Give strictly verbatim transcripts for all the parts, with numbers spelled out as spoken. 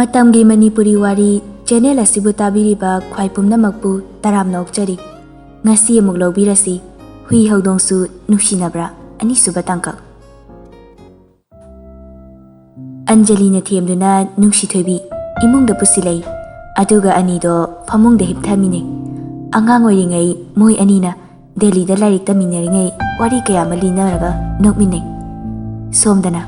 ꯃꯇꯝꯒꯤ ꯃꯅꯤꯄꯨꯔꯤ ꯋꯥꯔꯤ ꯆꯦꯅꯦꯜ ꯑꯁꯤꯕꯨ ꯇꯥꯕꯤꯔꯤꯕ ꯈ꯭ꯋꯥꯏ ꯄꯨꯝꯅꯃꯛꯄꯨ ꯇꯔꯥꯝꯅ ꯑꯣꯛꯆꯔꯤ꯫ ꯉꯁꯤ ꯑꯃꯨꯛ ꯂꯧꯕꯤꯔꯁꯤ, ꯍꯨꯏ ꯍꯧꯗꯣꯡꯁꯨ ꯅꯨꯡꯁꯤꯅꯕ꯭ꯔꯥ, ꯑꯅꯤꯁꯨꯕ ꯇꯥꯡꯀꯛ꯫ ꯑꯟꯖꯂꯤꯅ ꯊꯦꯝꯗꯨꯅ ꯅꯨꯡꯁꯤꯊꯣꯏꯕꯤ ꯏꯃꯨꯡꯗ ꯄꯨꯁꯤꯜꯂꯛꯏ꯫ ꯑꯗꯨꯒ ꯑꯅꯤꯗꯣ ꯐꯃꯨꯡꯗ ꯍꯤꯞꯊꯃꯤꯟꯅꯩ꯫ ꯑꯉꯥꯡ ꯑꯣꯏꯔꯤꯉꯩ ꯃꯣꯏ ꯑꯅꯤꯅ ꯗꯦꯜꯂꯤꯗ ꯂꯥꯏꯔꯤꯛ ꯇꯝꯃꯤꯟꯅꯔꯤꯉꯩ ꯋꯥꯔꯤ ꯀꯌꯥ ꯑꯃ ꯂꯤꯅꯔꯒ ꯅꯣꯛꯃꯤꯟꯅꯩ꯫ ꯁꯣꯝꯗꯅ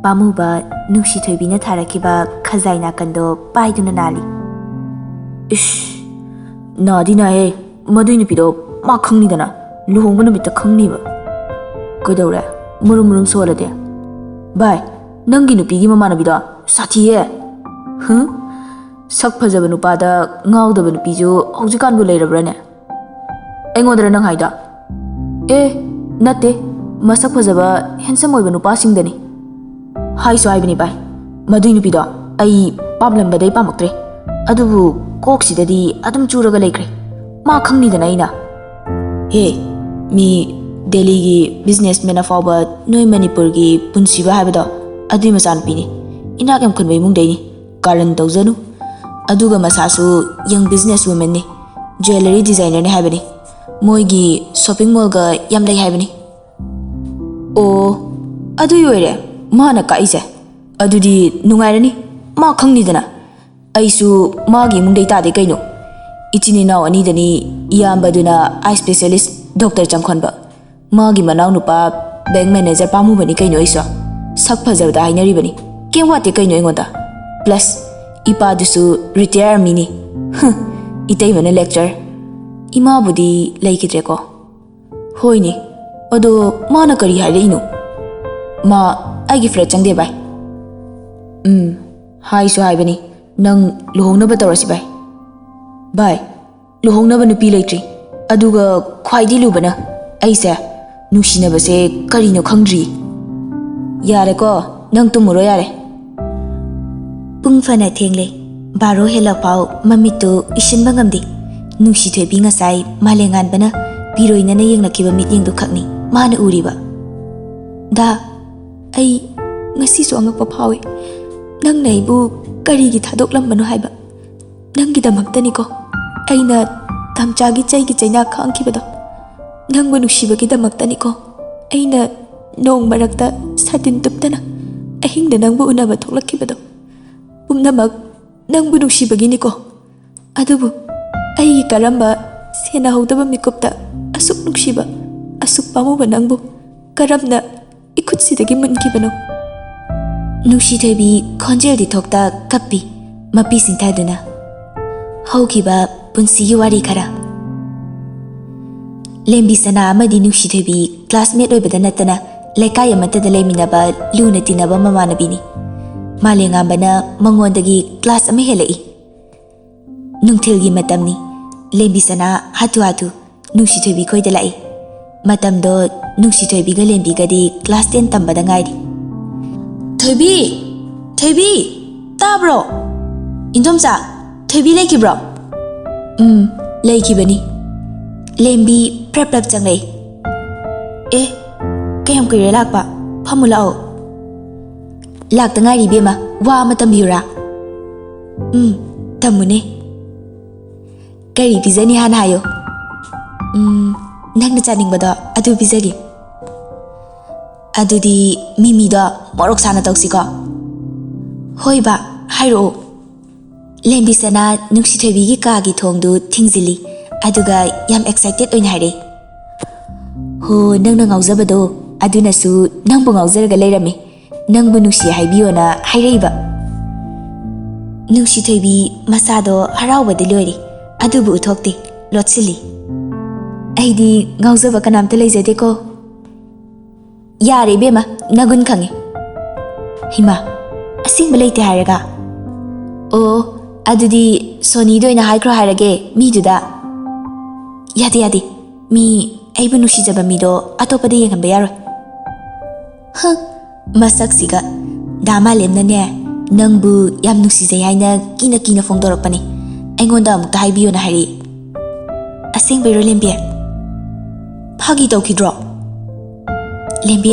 ꯄꯥꯝꯃꯨꯕ ꯅꯨꯡꯁꯤꯊꯣꯏꯕꯤꯅ ꯊꯥꯔꯛꯈꯤꯕ ꯈꯖꯥꯏ ꯅꯥꯀꯟꯗꯣ ꯄꯥꯏꯗꯨꯅ ꯅꯥꯜꯂꯤ꯫ ꯏꯁ, ꯅꯥꯗꯤ ꯅꯥꯏꯍꯦ꯫ ꯃꯗꯨꯏ ꯅꯨꯄꯤꯗꯣ ꯃꯥ ꯈꯪꯅꯤꯗꯅ, ꯂꯨꯍꯣꯡꯕ ꯅꯨꯃꯤꯠꯇ ꯈꯪꯅꯤꯕ꯫ ꯀꯩꯗꯧꯔꯦ? ꯃꯨꯔꯨꯝ ꯃꯨꯔꯨꯝ ꯁꯣꯜꯂꯗꯤ꯫ ꯚꯥꯏ, ꯅꯪꯒꯤ ꯅꯨꯄꯤꯒꯤ ꯃꯃꯥꯟꯅꯕꯤꯗꯣ ꯁꯥꯊꯤꯌꯦ꯫ ꯍꯨꯝ? ꯁꯛ ꯐꯖꯕ ꯅꯨꯄꯥꯗ ꯉꯥꯎꯗꯕ ꯅꯨꯄꯤꯁꯨ ꯍꯧꯖꯤꯛꯀꯥꯟꯕꯨ ꯂꯩꯔꯕ꯭ꯔꯥꯅꯦ? ꯑꯩꯉꯣꯟꯗꯔ ꯅꯪ ꯍꯥꯏꯗꯣ? ꯑꯦ, ꯅꯠꯇꯦ, ꯃꯁꯛ ꯐꯖꯕ, ꯍꯦꯟꯁꯝ ꯑꯣꯏꯕ ꯅꯨꯄꯥꯁꯤꯡꯗꯅꯤ꯫ ꯍꯥꯏꯁꯨ ꯍꯥꯏꯕꯅꯤ ꯚꯥꯏ, ꯃꯗꯨꯏ ꯅꯨꯄꯤꯗꯣ ꯑꯩ ꯄꯥꯝꯂꯝꯕꯗꯩ ꯄꯥꯝꯃꯛꯇ꯭ꯔꯦ꯫ ꯑꯗꯨꯕꯨ ꯀꯣꯛꯁꯤꯗꯗꯤ ꯑꯗꯨꯝ ꯆꯨꯔꯒ ꯂꯩꯈ꯭ꯔꯦ꯫ ꯃꯥ ꯈꯪꯅꯤꯗꯅ ꯑꯩꯅ꯫ ꯍꯦ, ꯃꯤ ꯗꯦꯜꯂꯤꯒꯤ ꯕꯤꯖꯤꯅꯦꯁꯃꯦꯟ ꯑꯐꯥꯎꯕ ꯅꯣꯏ ꯃꯅꯤꯄꯨꯔꯒꯤ ꯄꯨꯟꯁꯤꯕ ꯍꯥꯏꯕꯗꯣ, ꯑꯗꯨꯏ ꯃꯆꯥꯅꯨꯄꯤꯅꯤ꯫ ꯏꯅꯥꯛ ꯌꯥꯝ ꯈꯨꯟꯕ ꯏꯃꯨꯡꯗꯩꯅꯤ꯫ ꯀꯥꯔꯟ ꯇꯧꯖꯅꯨ꯫ ꯑꯗꯨꯒ ꯃꯁꯥꯁꯨ ꯌꯪ ꯕꯤꯖꯤꯅꯦꯁ ꯋꯨꯃꯦꯟꯅꯤ, ꯖ꯭ꯋꯦꯂꯔꯤ ꯗꯤꯖꯥꯏꯅꯔꯅꯤ ꯍꯥꯏꯕꯅꯤ꯫ ꯃꯣꯏꯒꯤ ꯁꯣꯄꯤꯡ ꯃꯣꯜꯒ ꯌꯥꯝ ꯂꯩ ꯍꯥꯏꯕꯅꯤ꯫ ꯑꯣ, ꯑꯗꯨꯏ ꯑꯣꯏꯔꯦ ꯃꯥꯅ ꯀꯛꯏꯁꯦ꯫ ꯑꯗꯨꯗꯤ ꯅꯨꯡꯉꯥꯏꯔꯅꯤ, ꯃꯥ ꯈꯪꯅꯤꯗꯅ꯫ ꯑꯩꯁꯨ ꯃꯥꯒꯤ ꯏꯃꯨꯡꯗꯩ ꯇꯥꯗꯦ ꯀꯩꯅꯣ꯫ ꯏꯆꯤꯟ ꯏꯅꯥꯎ ꯑꯅꯤꯗꯅꯤ, ꯏꯌꯥꯝꯕꯗꯨꯅ ꯑꯥꯏ ꯁ꯭ꯄꯦꯁꯤꯌꯦꯂꯤꯁ ꯗꯣꯛꯇꯔ ꯆꯪꯈꯣꯟꯕ, ꯃꯥꯒꯤ ꯃꯅꯥꯎꯅꯨꯄꯥ ꯕꯦꯡꯛ ꯃꯦꯅꯦꯖꯔ ꯄꯥꯝꯃꯨꯕꯅꯤ ꯀꯩꯅꯣ ꯑꯩꯁꯨ꯫ ꯁꯛ ꯐꯖꯕꯗ ꯍꯥꯏꯅꯔꯤꯕꯅꯤ, ꯀꯩꯝ ꯋꯥꯠꯇꯦ ꯀꯩꯅꯣ ꯑꯩꯉꯣꯟꯗ꯫ ꯄ꯭ꯂꯁ ꯏꯄꯥꯗꯨꯁꯨ ꯔꯤꯇꯥꯌꯔ ꯑꯥꯔꯃꯤꯅꯤ꯫ ꯍꯨꯝ, ꯏꯇꯩꯃꯅ ꯂꯦꯛꯆꯔ꯫ ꯏꯃꯥꯕꯨꯗꯤ ꯂꯩꯈꯤꯗ꯭ꯔꯦꯀꯣ꯫ ꯍꯣꯏꯅꯦ, ꯑꯗꯣ ꯃꯥꯅ ꯀꯔꯤ ꯍꯥꯏꯔꯛꯏꯅꯣ? ꯃꯥ ꯑꯩꯒꯤ ꯐ꯭ꯂꯦꯠ ꯆꯪꯗꯦ ꯚꯥꯏ꯫ ꯎꯝ, ꯍꯥꯏꯁꯨ ꯍꯥꯏꯕꯅꯤ, ꯅꯪ ꯂꯨꯍꯣꯡꯅꯕ ꯇꯧꯔꯁꯤ ꯚꯥꯏ꯫ ꯚꯥꯏ, ꯂꯨꯍꯣꯡꯅꯕ ꯅꯨꯄꯤ ꯂꯩꯇ꯭ꯔꯤ꯫ ꯑꯗꯨꯒ ꯈ꯭ꯋꯥꯏꯗꯒꯤ ꯂꯨꯕꯅ, ꯑꯩꯁꯦ ꯅꯨꯡꯁꯤꯅꯕꯁꯦ ꯀꯔꯤꯅꯣ ꯈꯪꯗ꯭ꯔꯤ꯫ ꯌꯥꯔꯦꯀꯣ, ꯅꯪ ꯇꯨꯝꯃꯨꯔꯣ ꯌꯥꯔꯦ꯫ ꯄꯨꯡ ꯐꯅ ꯊꯦꯡꯂꯦ꯫ ꯕꯥꯔꯣ ꯍꯦꯜꯂꯐꯥꯎ ꯃꯃꯤꯠꯇꯨ ꯏꯁꯤꯟꯕ ꯉꯝꯗꯦ꯫ ꯅꯨꯡꯁꯤꯊꯣꯏꯕꯤ ꯉꯁꯥꯏ ꯃꯥꯂꯦꯝꯉꯥꯟꯕꯅ ꯄꯤꯔꯣꯏꯅꯅ ꯌꯦꯡꯂꯛꯈꯤꯕ ꯃꯤꯠꯌꯦꯡꯗꯨ ꯈꯛꯅꯤ ꯃꯥꯅ ꯎꯔꯤꯕ꯫ ꯗꯥ, ꯑꯩ ꯉꯁꯤꯁꯨ ꯑꯉꯛꯄ ꯐꯥꯎꯏ꯫ ꯅꯪꯅ ꯑꯩꯕꯨ ꯀꯔꯤꯒꯤ ꯊꯥꯗꯣꯛꯂꯝꯕꯅꯣ ꯍꯥꯏꯕ? ꯅꯪꯒꯤꯗꯃꯛꯇꯅꯤꯀꯣ ꯑꯩꯅ ꯇꯝꯆꯥꯒꯤ ꯆꯩꯒꯤ ꯆꯩꯅꯥ ꯈꯥꯡꯈꯤꯕꯗꯣ꯫ ꯅꯪꯕꯨ ꯅꯨꯡꯁꯤꯕꯒꯤꯗꯃꯛꯇꯅꯤꯀꯣ ꯑꯩꯅ ꯅꯣꯡ ꯃꯔꯛꯇ ꯁꯥꯇꯤꯟ ꯇꯨꯞꯇꯅ ꯑꯍꯤꯡꯗ ꯅꯪꯕꯨ ꯎꯅꯕ ꯊꯣꯛꯂꯛꯈꯤꯕꯗꯣ꯫ ꯄꯨꯝꯅꯃꯛ ꯅꯪꯕꯨ ꯅꯨꯡꯁꯤꯕꯒꯤꯅꯤꯀꯣ꯫ ꯑꯗꯨꯕꯨ ꯑꯩꯒꯤ ꯀꯔꯝꯕ ꯁꯦꯟꯅꯍꯧꯗꯕ ꯃꯤꯀꯨꯞꯇ ꯑꯁꯨꯛ ꯅꯨꯡꯁꯤꯕ, ꯑꯁꯨꯛ ꯄꯥꯝꯃꯨꯕ ꯅꯪꯕꯨ ꯀꯔꯝꯅ ꯏꯈꯨꯠꯁꯤꯗꯒꯤ ꯃꯨꯟꯈꯤꯕꯅꯣ? ꯅꯨꯡꯁꯤꯊꯣꯏꯕꯤ ꯈꯣꯟꯖꯦꯜꯗꯤ ꯊꯣꯛꯇ ꯀꯞꯄꯤ, ꯃꯄꯤ ꯁꯤꯡꯊꯗꯨꯅ꯫ ꯍꯧꯈꯤꯕ ꯄꯨꯟꯁꯤꯒꯤ ꯋꯥꯔꯤ ꯈꯔ꯫ ꯂꯦꯝꯕꯤ ꯁꯅꯥ ꯑꯃꯗꯤ ꯅꯨꯡꯁꯤꯊꯣꯏꯕꯤ classmate ꯑꯣꯏꯕꯗ ꯅꯠꯇꯅ ꯂꯩꯀꯥꯏ ꯑꯃꯠꯇꯗ ꯂꯩꯃꯤꯟꯅꯕ ꯂꯨꯅ ꯇꯤꯟꯅꯕ ꯃꯃꯥꯟꯅꯕꯤꯅꯤ꯫ ꯃꯥꯂꯦꯝꯉꯥꯟꯕꯅ ꯃꯉꯣꯟꯗꯒꯤ class ꯑꯃ ꯍꯦꯜꯂꯛꯏ꯫ ꯅꯨꯡꯊꯤꯜꯒꯤ ꯃꯇꯝꯅꯤ꯫ ꯂꯦꯝꯕꯤ ꯁꯅꯥ ꯍꯥꯊꯨ ꯍꯥꯊꯨ ꯅꯨꯡꯁꯤꯊꯣꯏꯕꯤ ꯈꯣꯏꯗ ꯂꯥꯛꯏ꯫ ꯃꯇꯝꯗꯣ ꯅꯨꯡꯁꯤꯊꯣꯏꯕꯤꯒ ꯂꯦꯝꯕꯤꯒꯗꯤ class ten ꯇꯝꯕꯗ ꯉꯥꯏꯔꯤ꯫ "ꯊꯣꯏꯕꯤ! ꯊꯣꯏꯕꯤ! ꯇꯥꯕ꯭ꯔꯣ? ꯏꯟꯗꯣꯝꯆꯥ, ꯊꯣꯏꯕꯤ ꯂꯩꯈꯤꯕ꯭ꯔꯣ?" "ꯎꯝ, ꯂꯩꯈꯤꯕꯅꯤ꯫" ꯂꯦꯝꯕꯤ ꯄ꯭ꯔꯞ ꯄ꯭ꯔꯞ ꯆꯪꯂꯛꯏ꯫ "ꯑꯦ, ꯀꯌꯥꯝ ꯀꯨꯏꯔꯦ ꯂꯥꯛꯄ? ꯐꯝꯃꯨ ꯂꯥꯛꯑꯣ꯫" "ꯂꯥꯛꯇ ꯉꯥꯏꯔꯤ ꯏꯕꯦꯝꯃ, ꯋꯥ ꯑꯃ ꯇꯝꯕꯤꯌꯨꯔꯥ?" "ꯎꯝ, ꯇꯝꯃꯨꯅꯦ꯫" "ꯀꯔꯤ ꯄꯤꯖꯅꯤ ꯍꯥꯟꯅ ꯍꯥꯏꯌꯨ꯫" "ꯎꯝ, ꯅꯪꯅ ꯆꯥꯅꯤꯡꯕꯗꯣ ꯑꯗꯨ ꯄꯤꯖꯒꯦ꯫" "ꯑꯗꯨꯗꯤ ꯃꯤꯃꯤꯗꯣ ꯃꯣꯔꯣꯛ ꯁꯥꯅ ꯇꯧꯁꯤꯀꯣ꯫" "ꯍꯣꯏ ꯕꯥ, ꯍꯥꯏꯔꯛꯑꯣ꯫" ꯂꯦꯝꯕꯤ ꯁꯅꯥ ꯅꯨꯡꯁꯤꯊꯣꯏꯕꯤꯒꯤ ꯀꯥꯒꯤ ꯊꯣꯡꯗꯨ ꯊꯤꯡꯖꯤꯜꯂꯤ, ꯑꯗꯨꯒ ꯌꯥꯝ excited ꯑꯣꯏꯅ ꯍꯥꯏꯔꯛꯏ, "ꯍꯣ, ꯅꯪꯅ ꯉꯥꯎꯖꯕꯗꯣ, ꯑꯗꯨꯅꯁꯨ ꯅꯪꯕꯨ ꯉꯥꯎꯖꯔꯒ ꯂꯩꯔꯝꯃꯤ꯫ ꯅꯪꯕꯨ ꯅꯨꯡꯁꯤ ꯍꯥꯏꯕꯤꯌꯣꯅ ꯍꯥꯏꯔꯛꯏꯕ꯫" ꯅꯨꯡꯁꯤꯊꯣꯏꯕꯤ ꯃꯁꯥꯗꯣ ꯍꯔꯥꯎꯕꯗꯤ ꯂꯣꯏꯔꯦ, ꯑꯗꯨꯕꯨ ꯎꯠꯊꯣꯛꯇꯦ, ꯂꯣꯠꯁꯤꯜꯂꯤ꯫ "ꯑꯩꯗꯤ ꯉꯥꯎꯖꯕ ꯀꯅꯥꯝꯇ ꯂꯩꯖꯗꯦꯀꯣ꯫" "ꯌꯥꯔꯦ ꯏꯕꯦꯝꯃ, ꯅꯒꯨꯟ ꯈꯪꯉꯦ꯫" "ꯍꯩꯃꯥ, ꯑꯁꯦꯡꯕ ꯂꯩꯇꯦ ꯍꯥꯏꯔꯒ?" "ꯑꯣ, ꯑꯗꯨꯗꯤ ꯁꯣꯅꯤꯗ ꯑꯣꯏꯅ ꯍꯥꯏꯈ꯭ꯔꯣ ꯍꯥꯏꯔꯒꯦ, ꯃꯤꯗꯨꯗ꯫" "ꯌꯥꯗꯦ, ꯌꯥꯗꯦ, ꯃꯤ ꯑꯩꯕꯨ ꯅꯨꯡꯁꯤꯖꯕ ꯃꯤꯗꯣ ꯑꯇꯣꯞꯄꯗ ꯌꯦꯡꯍꯟꯕ ꯌꯥꯔꯣꯏ꯫" "ꯍ, ꯃꯁꯛꯁꯤꯒ꯫ ꯗꯥ ꯃꯥꯂꯦꯝꯅꯅꯦ, ꯅꯪꯕꯨ ꯌꯥꯝ ꯅꯨꯡꯁꯤꯖꯩ ꯍꯥꯏꯅ ꯀꯤꯅ ꯀꯤꯅ ꯐꯣꯡꯗꯣꯔꯛꯄꯅꯤ꯫ ꯑꯩꯉꯣꯟꯗ ꯑꯃꯨꯛꯇ ꯍꯥꯏꯕꯤꯌꯣꯅ ꯍꯥꯏꯔꯛꯏ꯫" "ꯑꯁꯦꯡꯕꯩꯔꯣ ꯂꯦꯝꯕꯤ? ꯐꯥꯒꯤ ꯇꯧꯈꯤꯗ꯭ꯔꯣ?" "ꯂꯦꯝꯕꯤ,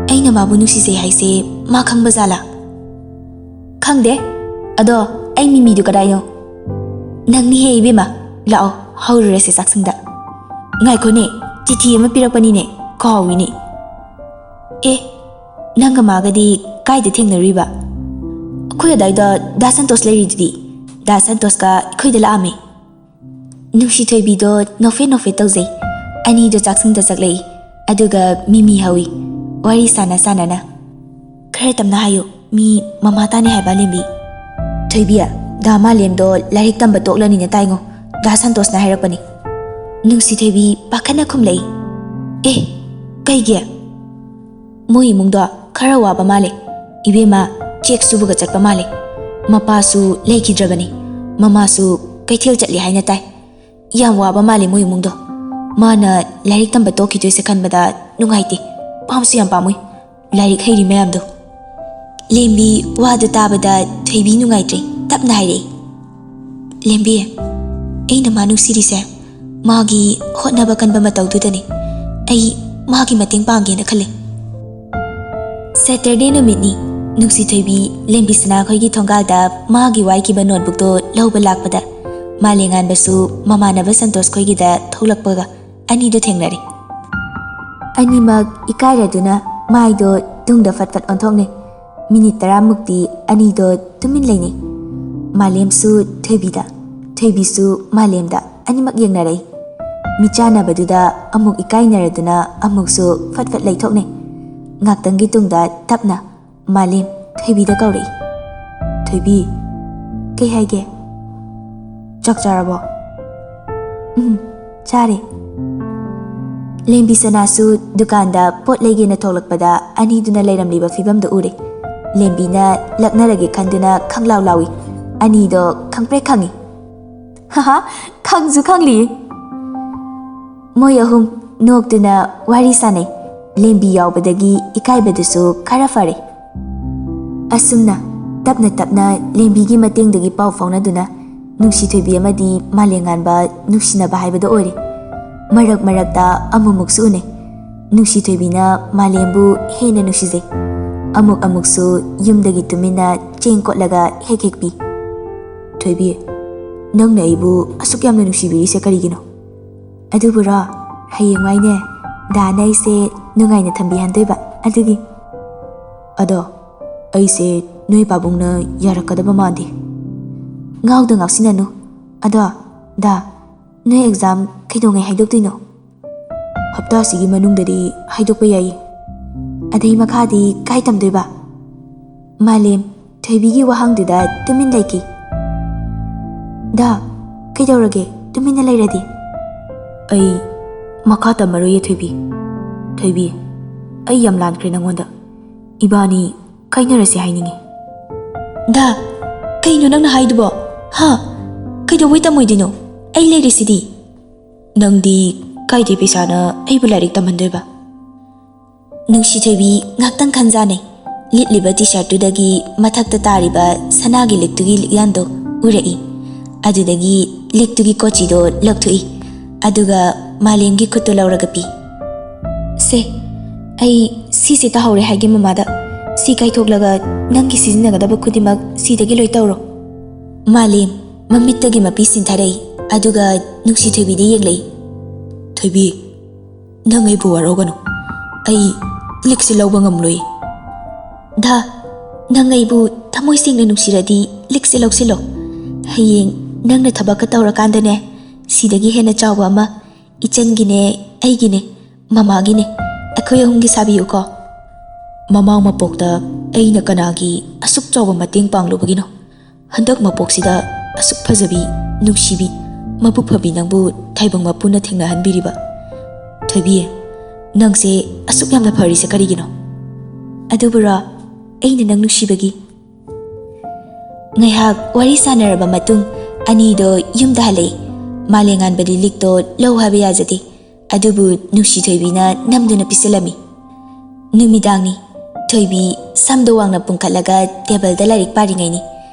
ꯑꯩꯅ ꯃꯥꯕꯨ ꯅꯨꯡꯁꯤꯖꯩ ꯍꯥꯏꯁꯦ ꯃꯥ ꯈꯪꯕ ꯖꯥꯠꯂꯥ?" "ꯈꯪꯗꯦ, ꯑꯗꯣ, ꯑꯩ ꯃꯤꯃꯤꯗꯨ ꯀꯗꯥꯏꯅꯣ? ꯅꯪꯅꯤꯍꯦ ꯏꯕꯦꯝꯃ, ꯂꯥꯛꯑꯣ, ꯍꯧꯔꯨꯔꯁꯦ ꯆꯥꯛꯁꯪꯗ꯫ ꯉꯥꯏꯈꯣꯅꯦ, ꯆꯤꯊꯤ ꯑꯃ ꯄꯤꯔꯛꯄꯅꯤꯅꯦ, ꯀꯥꯎꯏꯅꯦ꯫ ꯑꯦ, ꯅꯪꯒ ꯃꯥꯒꯗꯤ ꯀꯥꯏꯗ ꯊꯦꯡꯅꯔꯨꯏꯕ? ꯑꯩꯈꯣꯏ ꯑꯗꯥꯏꯗ ꯗꯥ ꯁꯟꯇꯣꯁ ꯂꯩꯔꯤꯗꯨꯗꯤ꯫ ꯗꯥ ꯁꯟꯇꯣꯁꯀ ꯑꯩꯈꯣꯏꯗ ꯂꯥꯛꯑꯝꯃꯦ꯫ ꯅꯨꯡꯁꯤ ꯊꯣꯏꯕꯤꯗꯣ ꯅꯣꯛꯐꯦꯠ ꯅꯣꯛꯐꯦꯠ ꯇꯧꯖꯩ꯫ ꯑꯅꯤꯗꯣ ꯆꯥꯛꯁꯪꯗ ꯆꯪꯂꯛꯏ, ꯑꯗꯨꯒ ꯃꯤꯃꯤ ꯍꯧꯏ, ꯋꯥꯔꯤ ꯁꯥꯟꯅ ꯁꯥꯟꯅꯅ꯫ "ꯈꯔ ꯇꯞꯅ ꯍꯥꯏꯌꯨ, ꯃꯤ ꯃꯃꯥ ꯇꯥꯅꯤ ꯍꯥꯏꯕ, ꯂꯦꯝꯕꯤ꯫" "ꯊꯣꯏꯕꯤ, ꯗꯥ ꯃꯥꯂꯦꯝꯗꯣ ꯂꯥꯏꯔꯤꯛ ꯇꯝꯕ ꯇꯣꯛꯂꯅꯤꯅ ꯇꯥꯏꯉꯣ, ꯗꯥ ꯁꯟꯇꯣꯁꯅ ꯍꯥꯏꯔꯛꯄꯅꯤ꯫" ꯅꯨꯡꯁꯤ ꯊꯣꯏꯕꯤ ꯄꯥꯈꯠꯅ ꯈꯨꯝꯂꯛꯏ꯫ "ꯑꯦ, ꯀꯩꯒꯤ?" "ꯃꯣꯏ ꯏꯃꯨꯡꯗꯣ ꯈꯔ ꯋꯥꯕ ꯃꯥꯜꯂꯦ ꯏꯕꯦꯝꯃ, ꯆꯦꯛ ꯁꯨꯕꯒ ꯆꯠꯄ ꯃꯥꯜꯂꯦ꯫ ꯃꯄꯥꯁꯨ ꯂꯩꯈꯤꯗ꯭ꯔꯕꯅꯤ, ꯃꯃꯥꯁꯨ ꯀꯩꯊꯦꯜ ꯆꯠꯂꯤ ꯍꯥꯏꯅ ꯇꯥꯏ꯫ ꯌꯥꯝ ꯋꯥꯕ ꯃꯥꯜꯂꯦ ꯃꯣꯏ ꯏꯃꯨꯡꯗꯣ꯫ ꯃꯥꯅ ꯂꯥꯏꯔꯤꯛ ꯇꯝꯕ ꯇꯣꯛꯈꯤꯗꯣꯏꯁꯦ ꯈꯟꯕꯗ ꯅꯨꯡꯉꯥꯏꯇꯦ, ꯄꯥꯝꯁꯨ ꯌꯥꯝ ꯄꯥꯝꯃꯨꯏ, ꯂꯥꯏꯔꯤꯛ ꯍꯩꯔꯤ ꯃꯌꯥꯝꯗꯣ꯫" ꯂꯦꯝꯕꯤ ꯋꯥꯗꯨ ꯇꯥꯕꯗ ꯊꯣꯏꯕꯤ ꯅꯨꯡꯉꯥꯏꯇ꯭ꯔꯦ, ꯇꯞꯅ ꯍꯥꯏꯔꯛꯏ꯫ "ꯂꯦꯝꯕꯤ, ꯑꯩꯅ ꯃꯥ ꯅꯨꯡꯁꯤꯔꯤꯁꯦ ꯃꯥꯒꯤ ꯍꯣꯠꯅꯕ ꯀꯟꯕ ꯃꯇꯧꯗꯨꯗꯅꯤ꯫ ꯑꯩ ꯃꯥꯒꯤ ꯃꯇꯦꯡ ꯄꯥꯡꯒꯦꯅ ꯈꯜꯂꯤ꯫" ꯁꯦꯇꯔꯗꯦ ꯅꯨꯃꯤꯠꯅꯤ꯫ ꯅꯨꯡꯁꯤ ꯊꯣꯏꯕꯤ ꯂꯦꯝꯕꯤ ꯁꯅꯥ ꯈꯣꯏꯒꯤ ꯊꯣꯡꯒꯥꯜꯗ ꯃꯥꯒꯤ ꯋꯥꯏꯈꯤꯕ ꯅꯣꯠꯕꯨꯛꯇꯣ ꯂꯧꯕ ꯂꯥꯛꯄꯗ, ꯃꯥꯂꯦꯝꯉꯥꯟꯕꯁꯨ ꯃꯃꯥꯟꯅꯕ ꯁꯟꯇꯣꯁ ꯈꯣꯏꯒꯤꯗ ꯊꯣꯛꯂꯛꯄꯒ ꯑꯅꯤꯗꯣ ꯊꯦꯡꯅꯔꯦ꯫ ꯑꯅꯤꯃꯛ ꯏꯀꯥꯏꯔꯗꯨꯅ ꯃꯥꯏꯗꯣ ꯇꯨꯡꯗ ꯐꯠ ꯐꯠ ꯑꯣꯟꯊꯣꯛꯅꯩ꯫ ꯃꯤꯅꯤꯠ ꯇꯔꯥꯃꯨꯛꯇꯤ ꯑꯅꯤꯗꯣ ꯇꯨꯃꯤꯟ ꯂꯩꯅꯩ꯫ ꯃꯥꯂꯦꯝꯁꯨ ꯊꯣꯏꯕꯤꯗ, ꯊꯣꯏꯕꯤꯁꯨ ꯃꯥꯂꯦꯝꯗ, ꯑꯅꯤꯃꯛ ꯌꯦꯡꯅꯔꯛꯏ꯫ ꯃꯤꯠꯆꯥꯟꯅꯕꯗꯨꯗ ꯑꯃꯨꯛ ꯏꯀꯥꯏꯅꯔꯗꯨꯅ ꯑꯃꯨꯛꯁꯨ ꯐꯠ ꯐꯠ ꯂꯩꯊꯣꯛꯅꯩ꯫ ꯉꯥꯛꯇꯪꯒꯤ ꯇꯨꯡꯗ ꯇꯞꯅ ꯃꯥꯂꯦꯝ ꯊꯣꯏꯕꯤꯗ ꯀꯧꯔꯛꯏ꯫ "ꯊꯣꯏꯕꯤ, ꯀꯩ ꯍꯥꯏꯒꯦ? ꯆꯥꯛ ꯆꯥꯔꯕꯣ?" "ꯎꯝ, ꯆꯥꯔꯦ꯫" ꯂꯦꯝꯕꯤ ꯁꯅꯥꯁꯨ ꯗꯨꯀꯥꯟꯗ ꯄꯣꯠ ꯂꯩꯒꯦꯅ ꯊꯣꯛꯂꯛꯄꯗ ꯑꯅꯤꯗꯨꯅ ꯂꯩꯔꯝꯂꯤꯕ ꯐꯤꯕꯝꯗꯨ ꯎꯔꯦ꯫ ꯂꯦꯝꯕꯤꯅ ꯂꯛꯅꯔꯒꯦ ꯈꯟꯗꯨꯅ ꯈꯪꯂꯥꯎ ꯂꯥꯎꯏ꯫ ꯑꯅꯤꯗꯣ ꯈꯪꯄ꯭ꯔꯦꯛ ꯈꯪꯏ꯫ "ꯍꯥꯍꯥ, ꯈꯪꯁꯨ ꯈꯪꯂꯤ꯫" ꯃꯣꯏ ꯑꯍꯨꯝ ꯅꯣꯛꯇꯨꯅ ꯋꯥꯔꯤ ꯁꯥꯟꯅꯩ꯫ ꯂꯦꯝꯕꯤ ꯌꯥꯎꯕꯗꯒꯤ ꯏꯀꯥꯏꯕꯗꯨꯁꯨ ꯈꯔ ꯐꯔꯦ꯫ ꯑꯁꯨꯝꯅ ꯇꯞꯅ ꯇꯞꯅ ꯂꯦꯝꯕꯤꯒꯤ ꯃꯇꯦꯡꯗꯒꯤ ꯄꯥꯎ ꯐꯥꯎꯅꯗꯨꯅ ꯅꯨꯡꯁꯤ ꯊꯣꯏꯕꯤ ꯑꯃꯗꯤ ꯃꯥꯂꯦꯝꯉꯥꯟꯕ ꯅꯨꯡꯁꯤꯅꯕ ꯍꯥꯏꯕꯗꯣ ꯑꯣꯏꯔꯦ꯫ ꯃꯔꯛ ꯃꯔꯛꯇ ꯑꯃꯨꯛꯃꯨꯛꯁꯨ ꯎꯅꯩ꯫ ꯅꯨꯡꯁꯤ ꯊꯣꯏꯕꯤꯅ ꯃꯥꯂꯦꯝꯕꯨ ꯍꯦꯟꯅ ꯅꯨꯡꯁꯤꯖꯩ꯫ ꯑꯃꯨꯛ ꯑꯃꯨꯛꯁꯨ ꯌꯨꯝꯗꯒꯤ ꯇꯨꯃꯤꯟꯅ ꯆꯦꯡ ꯀꯣꯠꯂꯒ ꯍꯦꯛ ꯍꯦꯛ ꯄꯤ꯫ "ꯊꯣꯏꯕꯤ, ꯅꯪꯅ ꯑꯩꯕꯨ ꯑꯁꯨꯛ ꯌꯥꯝꯅ ꯅꯨꯡꯁꯤꯕꯤꯔꯤꯁꯦ ꯀꯔꯤꯒꯤꯅꯣ?" "ꯑꯗꯨꯕꯨꯔꯣ, ꯍꯌꯦꯡꯋꯥꯏꯅꯦ, ꯗꯥꯅ ꯑꯩꯁꯦ ꯅꯨꯡꯉꯥꯏꯅ ꯊꯝꯕꯤꯍꯟꯗꯣꯏꯕ, ꯑꯗꯨꯒꯤ꯫" "ꯑꯗꯣ, ꯑꯩꯁꯦ ꯅꯣꯏ ꯄꯥꯕꯨꯡꯅ ꯌꯥꯔꯛꯀꯗꯕ ꯃꯥꯟꯗꯦ꯫" "ꯉꯥꯎꯗ ꯉꯥꯎꯁꯤꯟꯅꯅꯨ꯫ ꯑꯗꯣ, ꯗꯥ, ꯅꯣꯏ ꯑꯦꯛꯖꯥꯝ ꯀꯩꯗꯧꯉꯩ ꯍꯥꯏꯗꯣꯛꯇꯣꯏꯅꯣ?" "ꯍꯞꯇꯥꯁꯤꯒꯤ ꯃꯅꯨꯡꯗꯗꯤ ꯍꯥꯏꯗꯣꯛꯄ ꯌꯥꯏꯌꯦ꯫" "ꯑꯗꯩ ꯃꯈꯥꯗꯤ ꯀꯥꯏ ꯇꯝꯗꯣꯏꯕ?" ꯃꯥꯂꯦꯝ ꯊꯣꯏꯕꯤꯒꯤ ꯋꯥꯍꯪꯗꯨꯗ ꯇꯨꯃꯤꯟ ꯂꯩꯈꯤ꯫ "ꯗꯥ, ꯀꯩꯗꯧꯔꯒꯦ ꯇꯨꯃꯤꯟꯅ ꯂꯩꯔꯗꯤ?" "ꯑꯩ ꯃꯈꯥ ꯇꯝꯃꯔꯣꯏꯌꯦ ꯊꯣꯏꯕꯤ꯫ ꯊꯣꯏꯕꯤ, ꯑꯩ ꯌꯥꯝ ꯂꯥꯟꯈ꯭ꯔꯦ ꯅꯪꯉꯣꯟꯗ꯫ ꯏꯕꯥꯅꯤ ꯀꯥꯏꯅꯔꯁꯦ ꯍꯥꯏꯅꯤꯡꯉꯤ꯫" "ꯗꯥ, ꯀꯩꯅꯣ ꯅꯪꯅ ꯍꯥꯏꯗꯨꯕꯣ? ꯍꯥ? ꯀꯩꯗꯧꯕꯩ ꯇꯝꯃꯣꯏꯗꯣꯏꯅꯣ? ꯑꯩ ꯂꯩꯔꯤꯁꯤꯗꯤ꯫" "ꯅꯪꯗꯤ ꯀꯥꯏꯗꯩ ꯄꯩꯁꯥꯅ ꯑꯩꯕꯨ ꯂꯥꯏꯔꯤꯛ ꯇꯝꯍꯟꯗꯣꯏꯕ?" ꯅꯨꯡꯁꯤꯊꯣꯏꯕꯤ ꯉꯥꯛꯇꯪ ꯈꯟꯖꯥꯅꯩ꯫ ꯂꯤꯠꯂꯤꯕ ꯇꯤ ꯁꯥꯔꯠꯇꯨꯗꯒꯤ ꯃꯊꯛꯇ ꯇꯥꯔꯤꯕ ꯁꯅꯥꯒꯤ ꯂꯤꯛꯇꯨꯒꯤ ꯂꯤꯛꯌꯥꯟꯗꯣ ꯎꯔꯛꯏ꯫ ꯑꯗꯨꯗꯒꯤ ꯂꯤꯛꯇꯨꯒꯤ ꯀꯣꯆꯤꯗꯣ ꯂꯧꯊꯣꯛꯏ꯫ ꯑꯗꯨꯒ ꯃꯥꯂꯦꯝꯒꯤ ꯈꯨꯠꯇꯨ ꯂꯧꯔꯒ ꯄꯤ꯫ "ꯁꯦ, ꯑꯩ ꯁꯤꯁꯦ ꯇꯥꯍꯧꯔꯦ ꯍꯥꯏꯒꯦ ꯃꯃꯥꯗ꯫ ꯁꯤ ꯀꯥꯏꯊꯣꯛꯂꯒ ꯅꯪꯒꯤ ꯁꯤꯖꯤꯟꯅꯒꯗꯕ ꯈꯨꯗꯤꯡꯃꯛ ꯁꯤꯗꯒꯤ ꯂꯣꯏ ꯇꯧꯔꯣ꯫" ꯃꯥꯂꯦꯝ ꯃꯃꯤꯠꯇꯒꯤ ꯃꯄꯤ ꯁꯤꯟꯊꯔꯛꯏ꯫ ꯑꯗꯨꯒ ꯅꯨꯡꯁꯤꯊꯣꯏꯕꯤꯗ ꯌꯦꯡꯂꯛꯏ꯫ "ꯊꯣꯏꯕꯤ, ꯅꯪ ꯑꯩꯕꯨ ꯋꯥꯔꯧꯒꯅꯨ꯫ ꯑꯩ ꯂꯤꯛꯁꯤ ꯂꯧꯕ ꯉꯝꯂꯣꯏ꯫" "ꯗꯥ, ꯅꯪ ꯑꯩꯕꯨ ꯊꯃꯣꯏ ꯁꯦꯡꯅ ꯅꯨꯡꯁꯤꯔꯗꯤ ꯂꯤꯛꯁꯤ ꯂꯧꯁꯤꯜꯂꯣ꯫ ꯍꯌꯦꯡ ꯅꯪꯅ ꯊꯕꯛꯀ ꯇꯧꯔꯀꯥꯟꯗꯅꯦ, ꯁꯤꯗꯒꯤ ꯍꯦꯟꯅ ꯆꯥꯎꯕ ꯑꯃ ꯏꯆꯟꯒꯤꯅꯦ, ꯑꯩꯒꯤꯅꯦ, ꯃꯃꯥꯒꯤꯅꯦ, ꯑꯩꯈꯣꯏ ꯑꯍꯨꯝꯒꯤ ꯁꯥꯕꯤꯌꯨꯀꯣ꯫" "ꯃꯃꯥꯡ ꯃꯄꯣꯛꯇ ꯑꯩꯅ ꯀꯅꯥꯒꯤ ꯑꯁꯨꯛ ꯆꯥꯎꯕ ꯃꯇꯦꯡ ꯄꯥꯡꯂꯨꯕꯒꯤꯅꯣ? ꯍꯟꯗꯛ ꯃꯄꯣꯛꯁꯤꯗ ꯑꯁꯨꯛ ꯐꯖꯕꯤ, ꯅꯨꯡꯁꯤꯕꯤ, ꯃꯕꯨꯛ ꯐꯕꯤ ꯅꯪꯕꯨ ꯇꯥꯏꯕꯪ ꯃꯄꯨꯅ ꯊꯦꯡꯅꯍꯟꯕꯤꯔꯤꯕ꯫ ꯊꯣꯏꯕꯤ, ꯅꯪꯁꯦ ꯑꯁꯨꯛ ꯌꯥꯝꯅ ꯐꯔꯤꯁꯦ ꯀꯔꯤꯒꯤꯅꯣ?" "ꯑꯗꯨꯕꯨꯔꯣ, ꯑꯩꯅ ꯅꯪ ꯅꯨꯡꯁꯤꯕꯒꯤ꯫" ꯉꯥꯏꯍꯥꯛ ꯋꯥꯔꯤ ꯁꯥꯟꯅꯔꯕ ꯃꯇꯨꯡ, ꯑꯅꯤꯗꯣ ꯌꯨꯝꯗ ꯍꯜꯂꯛꯏ꯫ ꯃꯥꯂꯦꯝꯉꯥꯟꯕꯗꯤ ꯂꯤꯛꯇꯣ ꯂꯧ ꯍꯥꯏꯕ ꯌꯥꯖꯗꯦ꯫ ꯑꯗꯨꯕꯨ ꯅꯨꯡꯁꯤꯊꯣꯏꯕꯤꯅ ꯅꯝꯗꯨꯅ ꯄꯤꯁꯤꯜꯂꯝꯃꯤ꯫ ꯅꯨꯃꯤꯗꯥꯡꯅꯤ꯫ ꯊꯣꯏꯕꯤ ꯁꯝꯗꯣ ꯋꯥꯡꯅ ꯄꯨꯡꯈꯠꯂꯒ ꯇꯦꯕꯜꯗ ꯂꯥꯏꯔꯤꯛ ꯄꯥꯔꯤꯉꯩꯅꯤ꯫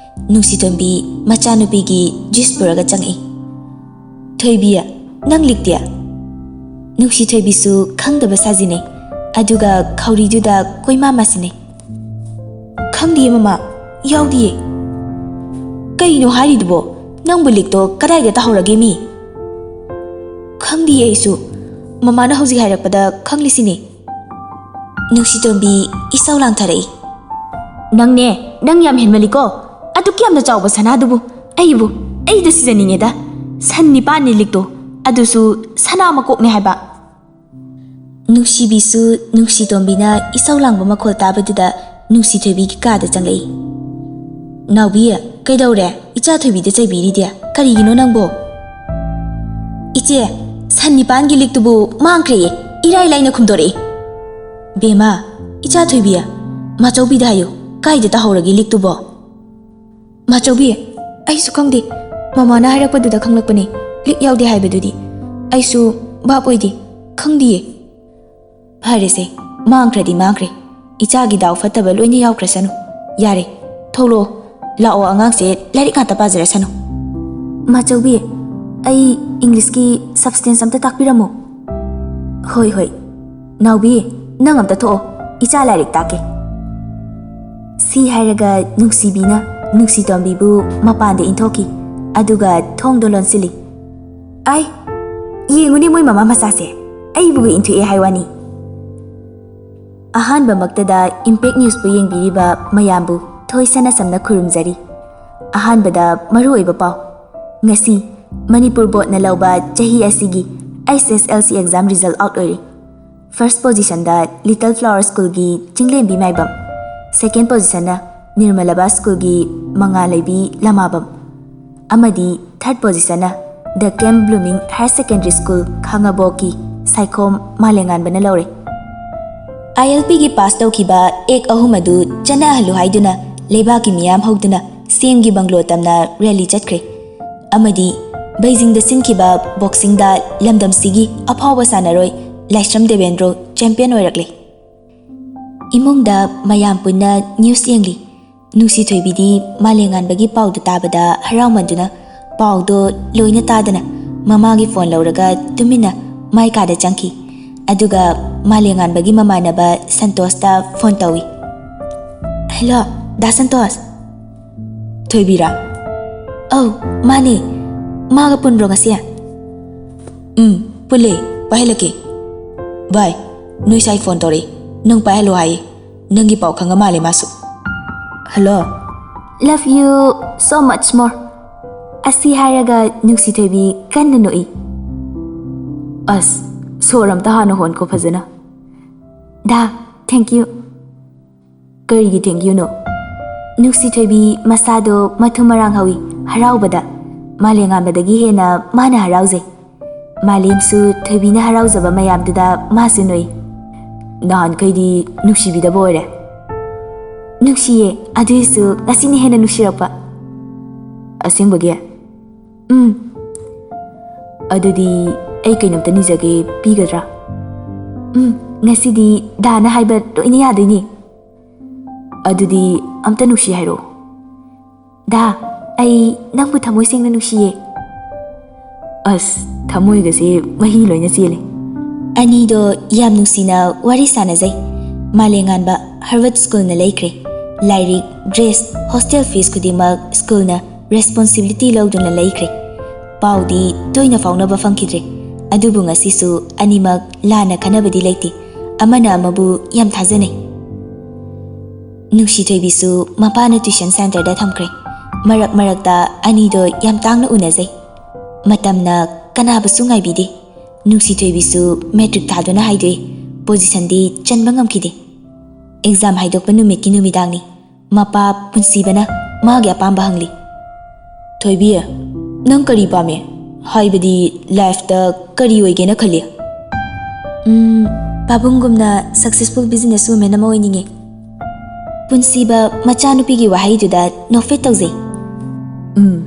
ꯅꯨꯡꯁꯤꯇꯣꯟꯕꯤ ꯃꯆꯥꯅꯨꯄꯤꯒꯤ ꯖꯨꯏꯁ ꯄꯨꯔꯒ ꯆꯪꯉꯛꯏ꯫ "ꯊꯣꯏꯕꯤ, ꯅꯪ ꯂꯤꯛꯇꯤ?" ꯅꯨꯡꯁꯤꯊꯣꯏꯕꯤꯁꯨ ꯈꯪꯗꯕ ꯁꯥꯖꯤꯟꯅꯩ꯫ ꯑꯗꯨꯒ ꯈꯧꯔꯤꯗꯨꯗ ꯀꯣꯏꯃꯥ ꯃꯥꯁꯤꯟꯅꯩ꯫ ꯈꯪꯗꯤꯌꯦ ꯃꯃꯥ, ꯌꯥꯎꯗꯤꯌꯦ꯫ ꯀꯩꯅꯣ ꯍꯥꯏꯔꯤꯗꯨꯕꯣ? ꯅꯪꯕꯨ ꯂꯤꯛꯇꯣ ꯀꯗꯥꯏꯗ ꯇꯥꯍꯧꯔꯒꯦ ꯃꯤ? ꯈꯪꯗꯤꯌꯦ ꯑꯩꯁꯨ꯫ ꯃꯃꯥꯅ ꯍꯧꯖꯤꯛ ꯍꯥꯏꯔꯛꯄꯗ ꯈꯪꯂꯤꯁꯤꯅꯤ꯫ ꯅꯨꯡꯁꯤꯇꯣꯝꯕꯤ ꯏꯁꯧ ꯂꯥꯡꯊꯔꯛꯏ꯫ ꯅꯪꯅꯦ, ꯅꯪ ꯌꯥꯝ ꯍꯦꯟꯃꯜꯂꯤꯀꯣ꯫ ꯑꯗꯨꯛ ꯌꯥꯝꯅ ꯆꯥꯎꯕ ꯁꯅꯥꯗꯨꯕꯨ ꯑꯩꯕꯨ, ꯑꯩꯗ ꯁꯤꯖꯅꯤꯡꯉꯦꯗ꯫ ꯁꯟ ꯅꯤꯄꯥꯟꯅꯤ ꯂꯤꯛꯇꯣ, ꯑꯗꯨꯁꯨ ꯁꯅꯥ ꯃꯀꯣꯛꯅꯦ ꯍꯥꯏꯕ꯫ ꯅꯨꯡꯁꯤꯕꯤꯁꯨ ꯅꯨꯡꯁꯤꯇꯣꯝꯕꯤꯅ ꯏꯁꯧ ꯂꯥꯡꯕ ꯃꯈꯣꯜ ꯇꯥꯕꯗꯨꯗ ꯅꯨꯡꯁꯤꯊꯣꯏꯕꯤꯒꯤ ꯀꯥꯗ ꯆꯪꯂꯛꯏ꯫ ꯅꯥꯎꯕꯤ, ꯀꯩꯗꯧꯔꯦ? ꯏꯆꯥ ꯊꯣꯏꯕꯤꯗ ꯆꯩꯕꯤꯔꯤꯗꯤ? ꯀꯔꯤꯒꯤꯅꯣ ꯅꯪꯕꯣ? ꯏꯆꯦ, ꯁꯟ ꯅꯤꯄꯥꯟꯒꯤ ꯂꯤꯛꯇꯨꯕꯨ ꯃꯥꯡꯈ꯭ꯔꯦꯌꯦ, ꯏꯔꯥꯏ ꯂꯥꯏꯅ ꯈꯨꯝꯗꯣꯔꯛꯏ꯫ ꯕꯦꯝꯃ, ꯏꯆꯥ ꯊꯣꯏꯕꯤ, ꯃꯥꯆꯧꯕꯤꯗ ꯍꯥꯏꯌꯨ, ꯀꯥꯏꯗ ꯇꯥꯍꯧꯔꯒꯦ ꯂꯤꯛꯇꯨꯕꯣ? ꯃꯥꯆꯧꯕꯤ, ꯑꯩꯁꯨ ꯈꯪꯗꯦ꯫ ꯃꯃꯥꯅ ꯍꯥꯏꯔꯛꯄꯗꯨꯗ ꯈꯪꯂꯛꯄꯅꯦ꯫ ꯂꯤꯛ ꯌꯥꯎꯗꯦ ꯍꯥꯏꯕꯗꯨꯗꯤ ꯑꯩꯁꯨ ꯚꯥꯞ ꯑꯣꯏꯗꯦ꯫ ꯈꯪꯗꯤꯌꯦ꯫ ꯐꯔꯦꯁꯦ, ꯃꯥꯡꯈ꯭ꯔꯗꯤ ꯃꯥꯡꯈ꯭ꯔꯦ꯫ ꯏꯆꯥꯒꯤ ꯗꯥꯎ ꯐꯠꯇꯕ ꯂꯣꯏꯅ ꯌꯥꯎꯈ꯭ꯔꯁꯅꯨ꯫ ꯌꯥꯔꯦ, ꯊꯣꯛꯂꯛꯑꯣ꯫ ꯂꯥꯛꯑꯣ, ꯑꯉꯥꯡꯁꯦ ꯂꯥꯏꯔꯤꯛ ꯉꯥꯛꯇ ꯄꯥꯖꯔꯁꯅꯨ꯫ ꯃꯥꯆꯧꯕꯤ, ꯑꯩ ꯏꯪꯂꯤꯁꯀꯤ substance ꯑꯝꯇ ꯇꯥꯛꯄꯤꯔꯝꯃꯣ꯫ ꯍꯣꯏ, ꯍꯣꯏ꯫ ꯅꯥꯎꯕꯤ, ꯅꯪ ꯑꯝꯇ ꯊꯣꯛꯑꯣ, ꯏꯆꯥ ꯂꯥꯏꯔꯤꯛ ꯇꯥꯛꯀꯦ꯫ ꯁꯤ ꯍꯥꯏꯔꯒ ꯅꯨꯡꯁꯤꯕꯤꯅ ꯅꯨꯡꯁꯤꯇꯣꯝꯕꯤꯕꯨ ꯃꯄꯥꯟꯗ ꯏꯟꯊꯣꯛꯈꯤ, ꯑꯗꯨꯒ ꯊꯣꯡꯗꯣ ꯂꯣꯟꯁꯤꯜꯂꯤ꯫ ꯑꯥꯏ, ꯌꯦꯡꯉꯨꯅꯦ ꯃꯣꯏ ꯃꯃꯥ ꯃꯆꯥꯁꯦ, ꯑꯩꯕꯨꯒ ꯏꯟꯊꯣꯛꯑꯦ ꯍꯥꯏ ꯋꯥꯅꯤ꯫ ꯑꯍꯥꯟꯕꯃꯛꯇꯗ Impact Newsꯄꯨ ꯌꯦꯡꯕꯤꯔꯤꯕ ꯃꯌꯥꯝꯕꯨ ꯊꯣꯏꯁꯅ ꯁꯝꯅ ꯈꯨꯔꯨꯝꯖꯔꯤ꯫ ꯑꯍꯥꯟꯕꯗ ꯃꯔꯨꯑꯣꯏꯕ ꯄꯥꯎ꯫ ꯉꯁꯤ ꯃꯅꯤꯄꯨꯔ ꯕꯣꯔꯗꯅ ꯂꯧꯕ ꯆꯍꯤ ꯑꯁꯤꯒꯤ H S S L C exam result out ꯑꯣꯏꯔꯦ꯫ First positionꯗ Little Flower Schoolꯒꯤ ꯆꯤꯡꯂꯦꯝꯕꯤ ꯃꯥꯏꯕꯝ, second positionꯅ ꯅꯤꯔꯃꯂꯕꯥ Schoolꯒꯤ ꯃꯉꯥꯜꯂꯩꯕꯤ ꯂꯃꯥꯕꯝ, ꯑꯃꯗꯤ third positionꯅ The Camp Blooming Higher Secondary School ꯈꯥꯉꯕꯣꯛꯀꯤ Saikhom ꯃꯥꯂꯦꯉꯥꯟꯕꯅ ꯂꯧꯔꯦ꯫ ILPꯒꯤ pass ꯇꯧꯈꯤꯕ ꯑꯦꯛ ꯑꯍꯨꯝ ꯑꯗꯨ ꯆꯠꯅꯍꯜꯂꯨ ꯍꯥꯏꯗꯨꯅ ꯂꯩꯕꯥꯛꯀꯤ ꯃꯤꯌꯥꯝ ꯍꯧꯗꯨꯅ ꯁꯤꯑꯦꯝꯒꯤ ꯕꯪꯒ꯭ꯂꯣ ꯇꯝꯅ rally ꯆꯠꯈ꯭ꯔꯦ꯫ ꯑꯃꯗꯤ ꯕꯩꯖꯤꯡꯗ ꯁꯤꯟꯈꯤꯕ boxingꯗ ꯂꯝꯗꯝꯁꯤꯒꯤ ꯑꯐꯥꯎꯕ ꯁꯥꯟꯅꯔꯣꯏ ꯂꯥꯏꯁ꯭ꯔꯝ ꯗꯦꯕꯦꯟꯗ꯭ꯔꯣ champion ꯑꯣꯏꯔꯛꯂꯦ꯫ ꯏꯃꯨꯡꯗ ꯃꯌꯥꯝ ꯄꯨꯟꯅ news ꯌꯦꯡꯂꯤ꯫ ꯅꯨꯡꯁꯤꯊꯣꯏꯕꯤꯗꯤ ꯃꯥꯂꯦꯝꯉꯥꯟꯕꯒꯤ ꯄꯥꯎꯗꯨ ꯇꯥꯕꯗ ꯍꯔꯥꯎꯃꯟꯗꯨꯅ ꯄꯥꯎꯗꯣ ꯂꯣꯏꯅ ꯇꯥꯗꯅ ꯃꯃꯥꯒꯤ phone ꯂꯧꯔꯒ ꯇꯨꯃꯤꯟꯅ ꯃꯥꯏ ꯀꯥꯗ ꯆꯪꯈꯤ꯫ ꯑꯗꯨꯒ ꯃꯥꯂꯦꯝꯉꯥꯟꯕꯒꯤ ꯃꯃꯥꯟꯅꯕ ꯁꯟꯇꯣꯁꯇ phone ꯇꯧꯏ꯫ "Hello, ꯗꯥ ꯁꯟꯇꯣꯁ꯫ ꯊꯣꯏꯕꯤꯔꯥ? ꯑꯧ, ꯃꯥꯅꯦ꯫ ꯃꯥꯒ ꯄꯨꯟꯕ꯭ꯔꯣ ꯉꯁꯤ? ꯎꯝ, ꯄꯨꯜꯂꯦ꯫ ꯄꯥꯏꯍꯜꯂꯛꯀꯦ꯫ ꯚꯥꯏ, ꯅꯣꯏ ꯁꯥꯏ ꯐꯣꯟ ꯇꯧꯔꯛꯏ꯫ ꯅꯪ ꯄꯥꯏꯍꯜꯂꯣ ꯍꯥꯏꯌꯦ꯫ ꯅꯪꯒꯤ ꯄꯥꯎ ꯈꯪꯉ ꯃꯥꯜꯂꯦ ꯃꯥꯁꯨ꯫ Hello. Love you so much more꯫ ꯑꯁꯤ ꯍꯥꯏꯔꯒ ꯅꯨꯡꯁꯤ ꯊꯣꯏꯕꯤ ꯀꯟꯅ ꯅꯣꯛꯏ꯫ ꯑꯁ, ꯁꯣꯔ ꯑꯝꯇ ꯍꯥꯟꯅ ꯍꯣꯟꯀꯣ ꯐꯖꯅ꯫ ꯗꯥ, thank you꯫ ꯀꯔꯤꯒꯤ thank youꯅꯣ? ꯅꯨꯡꯁꯤ ꯊꯣꯏꯕꯤ ꯃꯁꯥꯗꯣ ꯃꯊꯨꯝ ꯃꯔꯥꯡ ꯍꯧꯏ ꯍꯔꯥꯎꯕꯗ꯫ ꯃꯥꯂꯦꯝꯉꯥꯟꯕꯗꯒꯤ ꯍꯦꯟꯅ ꯃꯥꯅ ꯍꯔꯥꯎꯖꯩ꯫ ꯃꯥꯂꯦꯝꯁꯨ ꯊꯣꯏꯕꯤꯅ ꯍꯔꯥꯎꯖꯕ ꯃꯌꯥꯝꯗꯨꯗ ꯃꯥꯁꯨ ꯅꯣꯛꯏ꯫ ꯅꯍꯥꯟꯈꯩꯗꯤ ꯅꯨꯡꯁꯤꯕꯤꯗꯕ ꯑꯣꯏꯔꯦ꯫ ꯅꯨꯡꯁꯤꯌꯦ, ꯑꯗꯨꯏꯁꯨ ꯉꯁꯤꯅ ꯍꯦꯟꯅ ꯅꯨꯡꯁꯤꯔꯛꯄ꯫ ꯑꯁꯦꯡꯕꯒꯤ? ꯎꯝ꯫ ꯑꯗꯨꯗꯤ ꯑꯩ ꯀꯩꯅꯣꯝꯇ ꯅꯤꯖꯒꯦ, ꯄꯤꯒꯗ꯭ꯔꯥ? ꯎꯝ, ꯉꯁꯤꯗꯤ ꯗꯥꯅ ꯍꯥꯏꯕ ꯂꯣꯏꯅ ꯌꯥꯗꯣꯏꯅꯦ꯫ ꯑꯗꯨꯗꯤ ꯑꯝꯇ ꯅꯨꯡꯁꯤ ꯍꯥꯏꯔꯛꯑꯣ꯫ ꯗꯥ, ꯑꯩ ꯅꯪꯕꯨ ꯊꯃꯣꯏ ꯁꯦꯡꯅ ꯅꯨꯡꯁꯤꯌꯦ꯫ ꯑꯁ, ꯊꯃꯣꯏꯒꯁꯦ ꯃꯍꯤ ꯂꯣꯏꯅ ꯆꯦꯜꯂꯦ꯫ ꯑꯅꯤꯗꯣ ꯌꯥꯝ ꯅꯨꯡꯁꯤꯅ ꯋꯥꯔꯤ ꯁꯥꯟꯅꯖꯩ꯫ ꯃꯥꯂꯦꯝꯉꯥꯟꯕ ꯍꯥꯔꯕꯔꯠ ꯁ꯭ꯀꯨꯜꯅ ꯂꯩꯈ꯭ꯔꯦ꯫ ꯂꯥꯏꯔꯤꯛ, ꯗ꯭ꯔꯦꯁ, ꯍꯣꯁꯇꯦꯜ ꯐꯤꯁ ꯈꯨꯗꯤꯡꯃꯛ ꯁ꯭ꯀꯨꯜꯅ ꯔꯦꯁꯄꯣꯟꯁꯤꯕꯤꯂꯤꯇꯤ ꯂꯧꯗꯨꯅ ꯂꯩꯈ꯭ꯔꯦ꯫ ꯄꯥꯎꯗꯤ ꯇꯣꯏꯅ ꯐꯥꯎꯅꯕ ꯐꯪꯈꯤꯗ꯭ꯔꯦ꯫ ꯑꯗꯨꯕꯨ ꯉꯁꯤꯁꯨ ꯑꯅꯤꯃꯛ ꯂꯥꯟꯅ ꯈꯟꯅꯕꯗꯤ ꯂꯩꯇꯦ꯫ ꯑꯃꯅ ꯑꯃꯕꯨ ꯌꯥꯝ ꯊꯥꯖꯅꯩ꯫ ꯅꯨꯡꯁꯤ ꯊꯣꯏꯕꯤꯁꯨ ꯃꯄꯥꯅ ꯇ꯭ꯌꯨꯁꯟ ꯁꯦꯟꯇꯔꯗ ꯊꯝꯈ꯭ꯔꯦ꯫ ꯃꯔꯛ ꯃꯔꯛꯇ ꯑꯅꯤꯗꯣ ꯌꯥꯝ ꯇꯥꯡꯅ ꯎꯅꯖꯩ꯫ ꯃꯇꯝꯅ ꯀꯅꯥꯕꯨꯁꯨ ꯉꯥꯏꯕꯤꯗꯦ꯫ ꯅꯨꯡꯁꯤ ꯊꯣꯏꯕꯤꯁꯨ ꯃꯦꯇ꯭ꯔꯤꯛ ꯊꯥꯗꯨꯅ ꯍꯥꯏꯗꯣꯛꯏ꯫ ꯄꯣꯖꯤꯁꯟꯗꯤ ꯆꯟꯕ ꯉꯝꯈꯤꯗꯦ꯫ ꯑꯦꯛꯖꯥꯝ ꯍꯥꯏꯗꯣꯛꯄ ꯅꯨꯃꯤꯠꯀꯤ ꯅꯨꯃꯤꯗꯥꯡꯅꯤ꯫ ꯃꯄꯥ ꯄꯨꯟꯁꯤꯕꯅ ꯃꯥꯒꯤ ꯑꯄꯥꯝꯕ ꯍꯪꯂꯤ꯫ "ꯊꯣꯏꯕꯤ, ꯅꯪ ꯀꯔꯤ ꯄꯥꯝꯃꯤ? ꯍꯥꯏꯕꯗꯤ ꯂꯥꯏꯐꯇ ꯀꯔꯤ ꯑꯣꯏꯒꯦꯅ ꯈꯜꯂꯤ?" "ꯎꯝ, ꯄꯥꯕꯨꯡꯒꯨꯝꯅ ꯁꯛꯁꯦꯁꯐꯨꯜ ꯕꯤꯖꯤꯅꯦꯁ ꯋꯨꯃꯦꯟ ꯑꯃ ꯑꯣꯏꯅꯤꯡꯉꯤ꯫ ꯄꯨꯟꯁꯤꯕ ꯃꯆꯥꯅꯨꯄꯤꯒꯤ ꯋꯥꯍꯩꯗꯨꯗ ꯅꯣꯛꯐꯦꯠ ꯇꯧꯖꯩ꯫ ꯎꯝ,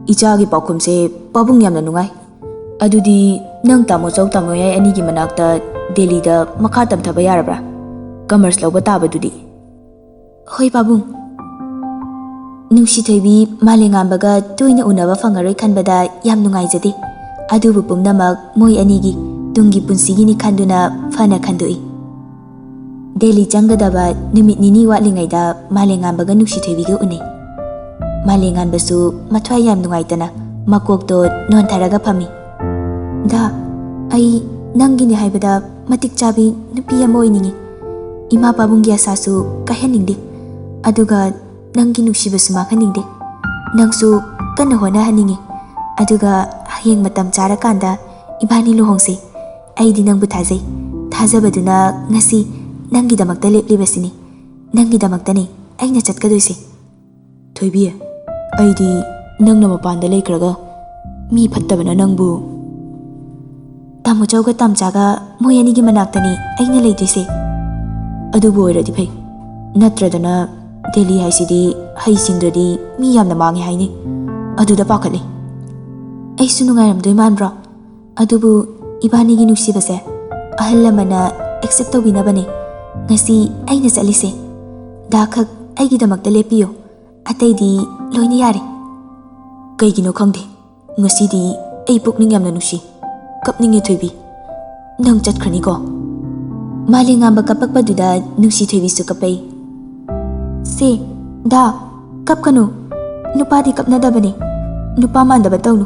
ꯏꯆꯥꯒꯤ ꯄꯥꯎꯈꯨꯝꯁꯦ ꯄꯥꯕꯨꯡ ꯌꯥꯝꯅ ꯅꯨꯡꯉꯥꯏ꯫ ꯑꯗꯨꯗꯤ ꯅꯪ ꯇꯥꯃꯣ ꯆꯧ ꯇꯥꯃꯣ ꯌꯥꯏ ꯑꯅꯤꯒꯤ ꯃꯅꯥꯛꯇ ꯗꯦꯜꯂꯤꯗ ꯃꯈꯥ ꯇꯝꯊꯕ ꯌꯥꯔꯕ꯭ꯔꯥ? ꯀꯃꯔꯁ ꯂꯧꯕ ꯇꯥꯕꯗꯨꯗꯤ?" "ꯍꯣꯏ ꯄꯥꯕꯨꯡ꯫" ꯅꯨꯡꯁꯤꯊꯣꯏꯕꯤ ꯃꯥꯂꯦꯝꯉꯥꯟꯕꯒ ꯇꯣꯏꯅ ꯎꯅꯕ ꯐꯪꯉꯔꯣꯏ ꯈꯟꯕꯗ ꯌꯥꯝ ꯅꯨꯡꯉꯥꯏꯖꯗꯦ꯫ ꯑꯗꯨꯕꯨ ꯄꯨꯝꯅꯃꯛ ꯃꯣꯏ ꯑꯅꯤꯒꯤ ꯇꯨꯡꯒꯤ ꯄꯨꯟꯁꯤꯒꯤꯅꯤ ꯈꯟꯗꯨꯅ ꯐꯅ ꯈꯟꯗꯣꯛꯏ꯫ ꯗꯦꯜꯂꯤ ꯆꯪꯒꯗꯕ ꯅꯨꯃꯤꯠ ꯅꯤꯅꯤ ꯋꯥꯠꯂꯤꯉꯩꯗ ꯃꯥꯂꯦꯝꯉꯥꯟꯕꯒ ꯅꯨꯡꯁꯤꯊꯣꯏꯕꯤꯒ ꯎꯅꯩ꯫ ꯃꯥꯂꯦꯝꯉꯥꯟꯕꯁꯨ ꯃꯊ꯭ꯋꯥꯏ ꯌꯥꯝ ꯅꯨꯡꯉꯥꯏꯇꯅ ꯃꯀꯣꯛꯇꯣ ꯅꯣꯟꯊꯔꯒ ꯐꯝꯃꯤ꯫ "ꯗꯥ, ꯑꯩ ꯅꯪꯒꯤꯅꯦ ꯍꯥꯏꯕꯗ ꯃꯇꯤꯛ ꯆꯥꯕꯤ ꯅꯨꯄꯤ ꯑꯃ ꯑꯣꯏꯅꯤꯡꯉꯤ꯫ ꯏꯃꯥ ꯄꯥꯕꯨꯡꯒꯤ ꯑꯁꯥꯁꯨ ꯀꯥꯏꯍꯟꯅꯤꯡꯗꯦ, ꯑꯗꯨꯒ ꯅꯪꯒꯤ ꯅꯨꯡꯁꯤꯕꯁꯨ ꯃꯥꯡꯍꯟꯅꯤꯡꯗꯦ꯫ ꯅꯪꯁꯨ ꯀꯟꯅ ꯍꯣꯠꯅꯍꯟꯅꯤꯡꯉꯤ, ꯑꯗꯨꯒ ꯍꯌꯦꯡ ꯃꯇꯝ ꯆꯥꯔꯀꯥꯟꯗ ꯏꯕꯥꯅꯤ ꯂꯨꯍꯣꯡꯁꯦ꯫ ꯑꯩꯗꯤ ꯅꯪꯕꯨ ꯊꯥꯖꯩ꯫ ꯊꯥꯖꯕꯗꯨꯅ ꯉꯁꯤ ꯅꯪꯒꯤꯗꯃꯛꯇ ꯂꯦꯞꯂꯤꯕꯁꯤꯅꯤ꯫ ꯅꯪꯒꯤꯗꯃꯛꯇꯅꯤ ꯑꯩꯅ ꯆꯠꯀꯗꯣꯏꯁꯦ꯫" "ꯊꯣꯏꯕꯤ, ꯑꯩꯗꯤ ꯅꯪꯅ ꯃꯄꯥꯟꯗ ꯂꯩꯈ꯭ꯔꯒ ꯃꯤ ꯐꯠꯇꯕꯅ ꯅꯪꯕꯨ..." "ꯇꯥꯃꯣꯆꯧꯒ ꯇꯥꯝꯆꯥꯒ ꯃꯣꯏ ꯑꯅꯤꯒꯤ ꯃꯅꯥꯛꯇꯅꯤ ꯑꯩꯅ ꯂꯩꯗꯣꯏꯁꯦ꯫" "ꯑꯗꯨꯕꯨ ꯑꯣꯏꯔꯗꯤ ꯐꯩ, ꯅꯠꯇ꯭ꯔꯗꯅ ꯗꯦꯜꯂꯤ ꯍꯥꯏꯁꯤꯗꯤ ꯍꯩꯁꯤꯡꯗ꯭ꯔꯗꯤ ꯃꯤ ꯌꯥꯝꯅ ꯃꯥꯡꯉꯦ ꯍꯥꯏꯅꯤ꯫ ꯑꯗꯨꯗ ꯄꯥꯈꯠꯂꯤ꯫" "ꯑꯩꯁꯨ ꯅꯨꯡꯉꯥꯏꯔꯝꯗꯣꯏ ꯃꯥꯟꯕ꯭ꯔꯣ? ꯑꯗꯨꯕꯨ ꯏꯕꯥꯅꯤꯒꯤ ꯅꯨꯡꯁꯤꯕꯁꯦ ꯑꯍꯜ ꯂꯃꯟꯅ ꯑꯦꯛꯁꯦꯞ ꯇꯧꯕꯤꯅꯕꯅꯦ꯫ ꯉꯁꯤ ꯑꯩꯅ ꯆꯠꯂꯤꯁꯦ꯫ ꯗꯥ ꯈꯛ ꯑꯩꯒꯤꯗꯃꯛꯇ ꯂꯦꯞꯄꯤꯌꯨ, ꯑꯇꯩꯗꯤ ꯂꯣꯏꯅ ꯌꯥꯔꯦ꯫" "ꯀꯩꯒꯤꯅꯣ ꯈꯪꯗꯦ, ꯉꯁꯤꯗꯤ ꯑꯩ ꯄꯨꯛꯅꯤꯡ ꯌꯥꯝꯅ ꯅꯨꯡꯁꯤ꯫ ꯀꯞꯅꯤꯡꯉꯦ ꯊꯣꯏꯕꯤ꯫ ꯅꯪ ꯆꯠꯈ꯭ꯔꯅꯤꯀꯣ?" ꯃꯥꯂꯦꯝꯉꯥꯟꯕ ꯀꯞꯄꯛꯄꯗꯨꯗ ꯅꯨꯡꯁꯤꯊꯣꯏꯕꯤꯁꯨ ꯀꯞꯄꯛꯏ꯫ "ꯁꯦ, ꯗꯥ, ꯀꯞꯀꯅꯨ꯫ ꯅꯨꯄꯥꯗꯤ ꯀꯞꯅꯗꯕꯅꯦ꯫ ꯅꯨꯄꯥ ꯃꯥꯟꯗꯕ ꯇꯧꯅꯨ꯫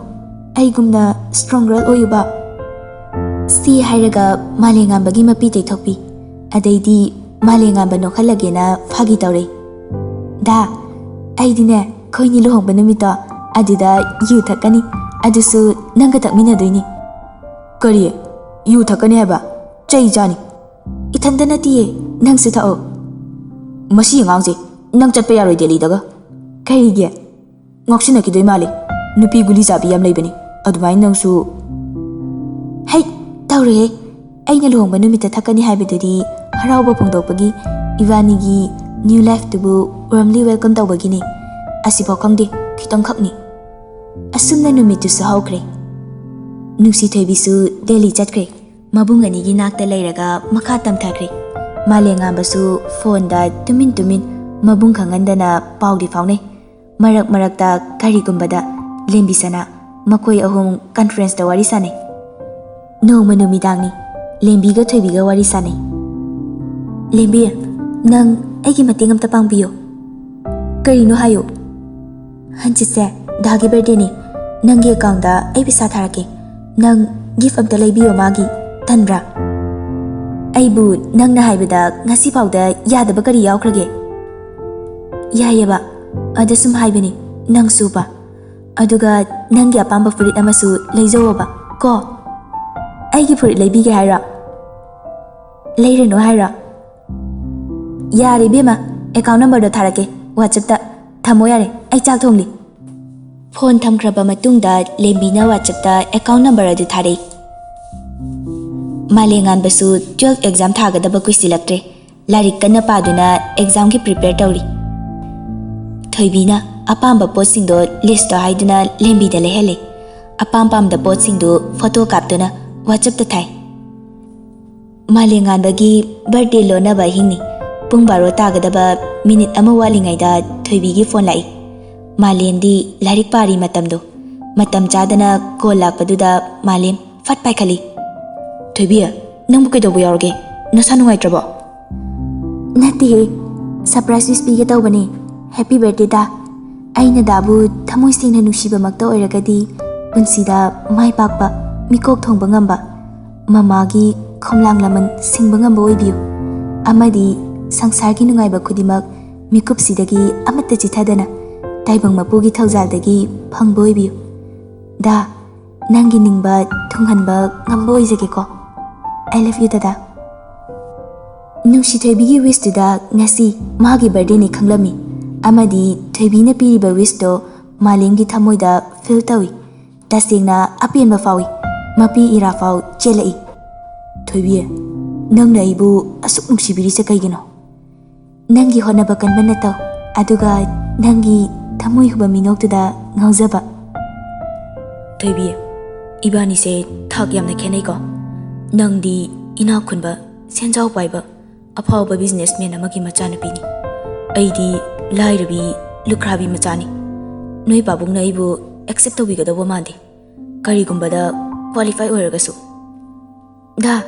ꯑꯩꯒꯨꯝꯅ ꯁ꯭ꯇ꯭ꯔꯣꯡ ꯒꯔꯜ ꯑꯣꯏꯌꯨꯕ꯫" ꯁꯤ ꯍꯥꯏꯔꯒ ꯃꯥꯂꯦꯝꯉꯥꯟꯕꯒꯤ ꯃꯄꯤ ꯇꯩꯊꯣꯛꯄꯤ꯫ ꯑꯗꯩꯗꯤ ꯃꯥꯂꯦꯝꯉꯥꯟꯕ ꯅꯣꯛꯍꯜꯂꯒꯦꯅ ꯐꯥꯒꯤ ꯇꯧꯔꯦ꯫ "ꯗꯥ, ꯑꯩꯗꯤꯅꯦ, ꯑꯩꯈꯣꯏꯅꯤ ꯂꯨꯍꯣꯡꯕ ꯅꯨꯃꯤꯠꯇꯣ ꯑꯗꯨꯗ ꯌꯨ ꯊꯛꯀꯅꯤ, ꯑꯗꯨꯁꯨ ꯅꯪꯒ ꯊꯛꯃꯤꯟꯅꯗꯣꯏꯅꯤ꯫" "ꯀꯔꯤ? ꯌꯨ ꯊꯛꯀꯅꯤ ꯍꯥꯏꯕ? ꯆꯩ ꯆꯥꯅꯤ꯫" "ꯏꯊꯟꯇ ꯅꯠꯇꯤꯌꯦ, ꯅꯪꯁꯨ ꯊꯛꯑꯣ꯫" "ꯃꯁꯤ ꯑꯉꯥꯡꯁꯦ, ꯅꯪ ꯆꯠꯄ ꯌꯥꯔꯣꯏ ꯗꯦꯜꯂꯤꯗꯒ꯫" "ꯀꯔꯤꯒꯤ?" "ꯉꯥꯎꯁꯤꯟꯅꯈꯤꯗꯣꯏ ꯃꯥꯜꯂꯦ꯫ ꯅꯨꯄꯤ ꯒꯨꯂꯤ ꯆꯥꯕꯤ ꯌꯥꯝ ꯂꯩꯕꯅꯤ, ꯑꯗꯨꯃꯥꯏꯅ ꯅꯪꯁꯨ..." "ꯍꯩ, ꯇꯧꯔꯣꯏꯍꯦ꯫ ꯑꯩꯅ ꯂꯨꯍꯣꯡꯕ ꯅꯨꯃꯤꯠꯇ ꯊꯛꯀꯅꯤ ꯍꯥꯏꯕꯗꯨꯗꯤ ꯍꯔꯥꯎꯕ ꯐꯣꯡꯗꯣꯛꯄꯒꯤ, ꯏꯕꯥꯅꯤꯒꯤ ꯅ꯭ꯌꯨ ꯂꯥꯏꯐꯇꯨꯕꯨ ꯋꯥꯔꯝꯂꯤ ꯋꯦꯜꯀꯝ ꯇꯧꯕꯒꯤꯅꯤ꯫ ꯑꯁꯤꯐꯥꯎ ꯈꯪꯗꯦ, ꯈꯤꯇꯪꯈꯛꯅꯤ꯫" ꯑꯁꯨꯝꯅ ꯅꯨꯃꯤꯠꯇꯨꯁꯨ ꯍꯧꯈ꯭ꯔꯦ꯫ ꯅꯨꯡꯁꯤꯊꯣꯏꯕꯤꯁꯨ ꯗꯦꯜꯂꯤ ꯆꯠꯈ꯭ꯔꯦ꯫ ꯃꯕꯨꯡ ꯑꯅꯤꯒꯤ ꯅꯥꯛꯇ ꯂꯩꯔꯒ ꯃꯈꯥ ꯇꯝꯊꯈ꯭ꯔꯦ꯫ ꯃꯥꯂꯦꯝꯉꯥꯟꯕꯁꯨ ꯐꯣꯟꯗ ꯇꯨꯃꯤꯟ ꯇꯨꯃꯤꯟ ꯃꯕꯨꯡ ꯈꯪꯍꯟꯗꯅ ꯄꯥꯎꯗꯤ ꯐꯥꯎꯅꯩ꯫ ꯃꯔꯛ ꯃꯔꯛꯇ ꯀꯔꯤꯒꯨꯝꯕꯗ ꯂꯦꯝꯕꯤ ꯁꯅꯥ, ꯃꯈꯣꯏ ꯑꯍꯨꯝ ꯀꯟꯐ꯭ꯔꯦꯟꯁꯇ ꯋꯥꯔꯤ ꯁꯥꯟꯅꯩ꯫ ꯅꯣꯡꯃ ꯅꯨꯃꯤꯗꯥꯡꯅꯤ꯫ ꯂꯦꯝꯕꯤꯒ ꯊꯣꯏꯕꯤꯒ ꯋꯥꯔꯤ ꯁꯥꯟꯅꯩ꯫ ꯂꯦꯝꯕꯤ, ꯅꯪ ꯑꯩꯒꯤ ꯃꯇꯦꯡ ꯑꯝꯇ ꯄꯥꯡꯕꯤꯌꯨ꯫ ꯀꯔꯤꯅꯣ ꯍꯥꯏꯌꯨ꯫ ꯍꯟꯆꯤꯠꯁꯦ ꯗꯥꯒꯤ ꯕꯥꯔꯗꯦꯅꯤ꯫ ꯅꯪꯒꯤ ꯑꯦꯀꯥꯎꯟꯗ ꯑꯩ ꯄꯩꯁꯥ ꯊꯥꯔꯛꯀꯦ꯫ ꯅꯪ ꯒꯤꯐ ꯑꯝꯇ ꯂꯩꯕꯤꯌꯣ ꯃꯥꯒꯤ꯫ ꯇꯟꯕ꯭ꯔꯥ? ꯑꯩꯕꯨ ꯅꯪꯅ ꯍꯥꯏꯕꯗ ꯉꯁꯤ ꯐꯥꯎꯗ ꯌꯥꯗꯕ ꯀꯔꯤ ꯌꯥꯎꯈ꯭ꯔꯒꯦ? ꯌꯥꯏꯌꯦꯕ, ꯑꯗ ꯁꯨꯝ ꯍꯥꯏꯕꯅꯤ, ꯅꯪꯁꯨꯕ꯫ ꯑꯗꯨꯒ ꯅꯪꯒꯤ ꯑꯄꯥꯝꯕ ꯐꯨꯔꯤꯠ ꯑꯃꯁꯨ ꯂꯩꯖꯧꯑꯣꯕ ꯀꯣ꯫ ꯑꯩꯒꯤ ꯐꯨꯔꯤꯠ ꯂꯩꯕꯤꯒꯦ ꯍꯥꯏꯔꯣ? ꯂꯩꯔꯅꯨ ꯍꯥꯏꯔꯣ? ꯌꯥꯔꯦ ꯏꯕꯦꯝꯃ, ꯑꯦꯀꯥꯎꯟ ꯅꯝꯕꯔꯗꯣ ꯊꯥꯔꯛꯀꯦ ꯋꯥꯆꯞꯇ꯫ ꯊꯝꯃꯣ ꯌꯥꯔꯦ, ꯑꯩ ꯆꯥꯛ ꯊꯣꯡꯂꯤ꯫ ꯐꯣꯟ ꯊꯝꯈ꯭ꯔꯕ ꯃꯇꯨꯡꯗ ꯂꯦꯝꯕꯤꯅ ꯋꯥꯆꯞꯇ ꯑꯦꯀꯥꯎꯟ ꯅꯝꯕꯔ ꯑꯗꯨ ꯊꯥꯔꯛꯏ꯫ ꯃꯥꯂꯦꯝꯉꯥꯟꯕꯁꯨ ꯇꯨꯋꯦꯜꯐ ꯑꯦꯛꯖꯥꯝ ꯊꯥꯒꯗꯕ ꯀꯨꯏꯁꯤꯜꯂꯛꯇ꯭ꯔꯦ꯫ ꯂꯥꯏꯔꯤꯛ ꯀꯟꯅ ꯄꯥꯗꯨꯅ ꯑꯦꯛꯖꯥꯝꯒꯤ ꯄ꯭ꯔꯤꯄꯦꯌꯔ ꯇꯧꯔꯤ꯫ ꯊꯣꯏꯕꯤꯅ ꯑꯄꯥꯝꯕ ꯄꯣꯠꯁꯤꯡꯗꯣ ꯂꯤꯁꯇꯣ ꯍꯥꯏꯗꯨꯅ ꯂꯦꯝꯕꯤꯗ ꯂꯩꯍꯜꯂꯦ꯫ ꯑꯄꯥꯝ ꯄꯥꯝꯗ ꯄꯣꯠꯁꯤꯡꯗꯨ ꯐꯣꯇꯣ ꯀꯥꯞꯇꯨꯅ ꯋꯥꯆꯞꯇ ꯊꯥꯏ꯫ ꯃꯥꯂꯦꯝꯉꯥꯟꯕꯒꯤ ꯕꯥꯔꯗꯦ ꯂꯣꯟꯅꯕ ꯑꯍꯤꯡꯅꯤ꯫ ꯄꯨꯡ ꯕꯥꯔꯣ ꯇꯥꯒꯗꯕ ꯃꯤꯅꯤꯠ ꯑꯃ ꯋꯥꯠꯂꯤꯉꯩꯗ ꯊꯣꯏꯕꯤꯒꯤ ꯐꯣꯟ ꯂꯥꯛꯏ꯫ ꯃꯥꯂꯦꯝꯗꯤ ꯂꯥꯏꯔꯤꯛ ꯄꯥꯔꯤ ꯃꯇꯝꯗꯣ꯫ ꯃꯇꯝ ꯆꯥꯗꯅ ꯀꯣꯜ ꯂꯥꯛꯄꯗꯨꯗ ꯃꯥꯂꯦꯝ ꯐꯠ ꯄꯥꯏꯈꯠꯂꯤ꯫ "ꯊꯣꯏꯕꯤ, ꯅꯪꯕꯨ ꯀꯩꯗꯧꯕ ꯌꯥꯎꯔꯒꯦ? ꯅꯁꯥ ꯅꯨꯡꯉꯥꯏꯇ꯭ꯔꯕꯣ?" "ꯅꯠꯇꯦꯍꯦ, ꯁꯔꯄ꯭ꯔꯥꯏꯖ ꯋꯤꯁ ꯄꯤꯒꯦ ꯇꯧꯕꯅꯦ꯫ ꯍꯦꯄꯤ ꯕꯥꯔꯗꯦ ꯗꯥ꯫ ꯑꯩꯅ ꯗꯥꯕꯨ ꯊꯃꯣꯏ ꯁꯦꯡꯅ ꯅꯨꯡꯁꯤꯕꯃꯛꯇ ꯑꯣꯏꯔꯒꯗꯤ ꯄꯨꯟꯁꯤꯗ ꯃꯥꯏ ꯄꯥꯛꯄ, ꯃꯤꯀꯣꯛ ꯊꯣꯡꯕ ꯉꯝꯕ, ꯃꯃꯥꯒꯤ ꯈꯣꯝꯂꯥꯡ ꯂꯃꯟ ꯁꯤꯡꯕ ꯉꯝꯕ ꯑꯣꯏꯕꯤꯌꯨ꯫ ꯑꯃꯗꯤ ꯁꯪꯁꯥꯔꯒꯤ ꯅꯨꯡꯉꯥꯏꯕ ꯈꯨꯗꯤꯡꯃꯛ ꯃꯤꯀꯨꯞꯁꯤꯗꯒꯤ ꯑꯃꯠꯇ ꯆꯤꯊꯗꯅ ꯇꯥꯏꯕꯪ ꯃꯄꯨꯒꯤ ꯊꯧꯖꯥꯜꯗꯒꯤ ꯐꯪꯕ ꯑꯣꯏꯕꯤꯌꯨ꯫ ꯗꯥ, ꯅꯪꯒꯤ ꯅꯤꯡꯕ ꯊꯨꯡꯍꯟꯕ ꯉꯝꯕ ꯑꯣꯏꯖꯒꯦꯀꯣ꯫ I love you, ꯗꯗꯥ꯫" ꯅꯨꯡꯁꯤ ꯊꯣꯏꯕꯤꯒꯤ ꯋꯤꯁꯇꯨꯗ ꯉꯁꯤ ꯃꯥꯒꯤ ꯕꯥꯔꯗꯦꯅꯤ ꯈꯪꯂꯝꯃꯤ, ꯑꯃꯗꯤ ꯊꯣꯏꯕꯤꯅ ꯄꯤꯔꯤꯕ ꯋꯤꯁꯇꯣ ꯃꯥꯂꯦꯝꯒꯤ ꯊꯃꯣꯏꯗ ꯐꯤꯜ ꯇꯧꯏ꯫ ꯇꯁꯦꯡꯅ ꯑꯄꯦꯟꯕ ꯐꯥꯎꯏ꯫ ꯃꯄꯤ ꯏꯔꯥ ꯐꯥꯎ ꯆꯦꯜꯂꯛꯏ꯫ "ꯊꯣꯏꯕꯤ, ꯅꯪꯅ ꯑꯩꯕꯨ ꯑꯁꯨꯛ ꯅꯨꯡꯁꯤꯕꯤꯔꯤꯁꯦ ꯀꯩꯒꯤꯅꯣ?" "ꯅꯪꯒꯤ ꯍꯣꯠꯅꯕ ꯀꯟꯕ ꯅꯇꯧ, ꯑꯗꯨꯒ ꯅꯪꯒꯤ ꯊꯃꯣꯏ ꯍꯨꯕ ꯃꯤꯅꯣꯛꯇꯨꯗ ꯉꯥꯎꯖꯕ꯫" "ꯊꯣꯏꯕꯤ, ꯏꯕꯥꯅꯤꯁꯦ ꯊꯥꯛ ꯌꯥꯝꯅ ꯈꯦꯠꯅꯩꯀꯣ꯫ ꯅꯪꯗꯤ ꯏꯅꯥꯛ ꯈꯨꯟꯕ, ꯁꯦꯟꯖꯥꯎ ꯄꯥꯏꯕ, ꯑꯐꯥꯎꯕ ꯕꯤꯖꯤꯅꯦꯁꯃꯦꯟ ꯑꯃꯒꯤ ꯃꯆꯥꯅꯨꯄꯤꯅꯤ꯫ ꯑꯩꯗꯤ ꯂꯥꯏꯔꯕꯤ, ꯂꯨꯈ꯭ꯔꯥꯕꯤ ꯃꯆꯥꯅꯤ꯫ ꯅꯣꯏ ꯄꯥꯕꯨꯡꯅ ꯑꯩꯕꯨ ꯑꯦꯛꯁꯦꯞ ꯇꯧꯕꯤꯒꯗꯧꯕ ꯃꯥꯟꯗꯦ, ꯀꯔꯤꯒꯨꯝꯕꯗ ꯀ꯭ꯋꯥꯂꯤꯐꯥꯏ ꯑꯣꯏꯔꯒꯁꯨ꯫" "ꯗꯥ,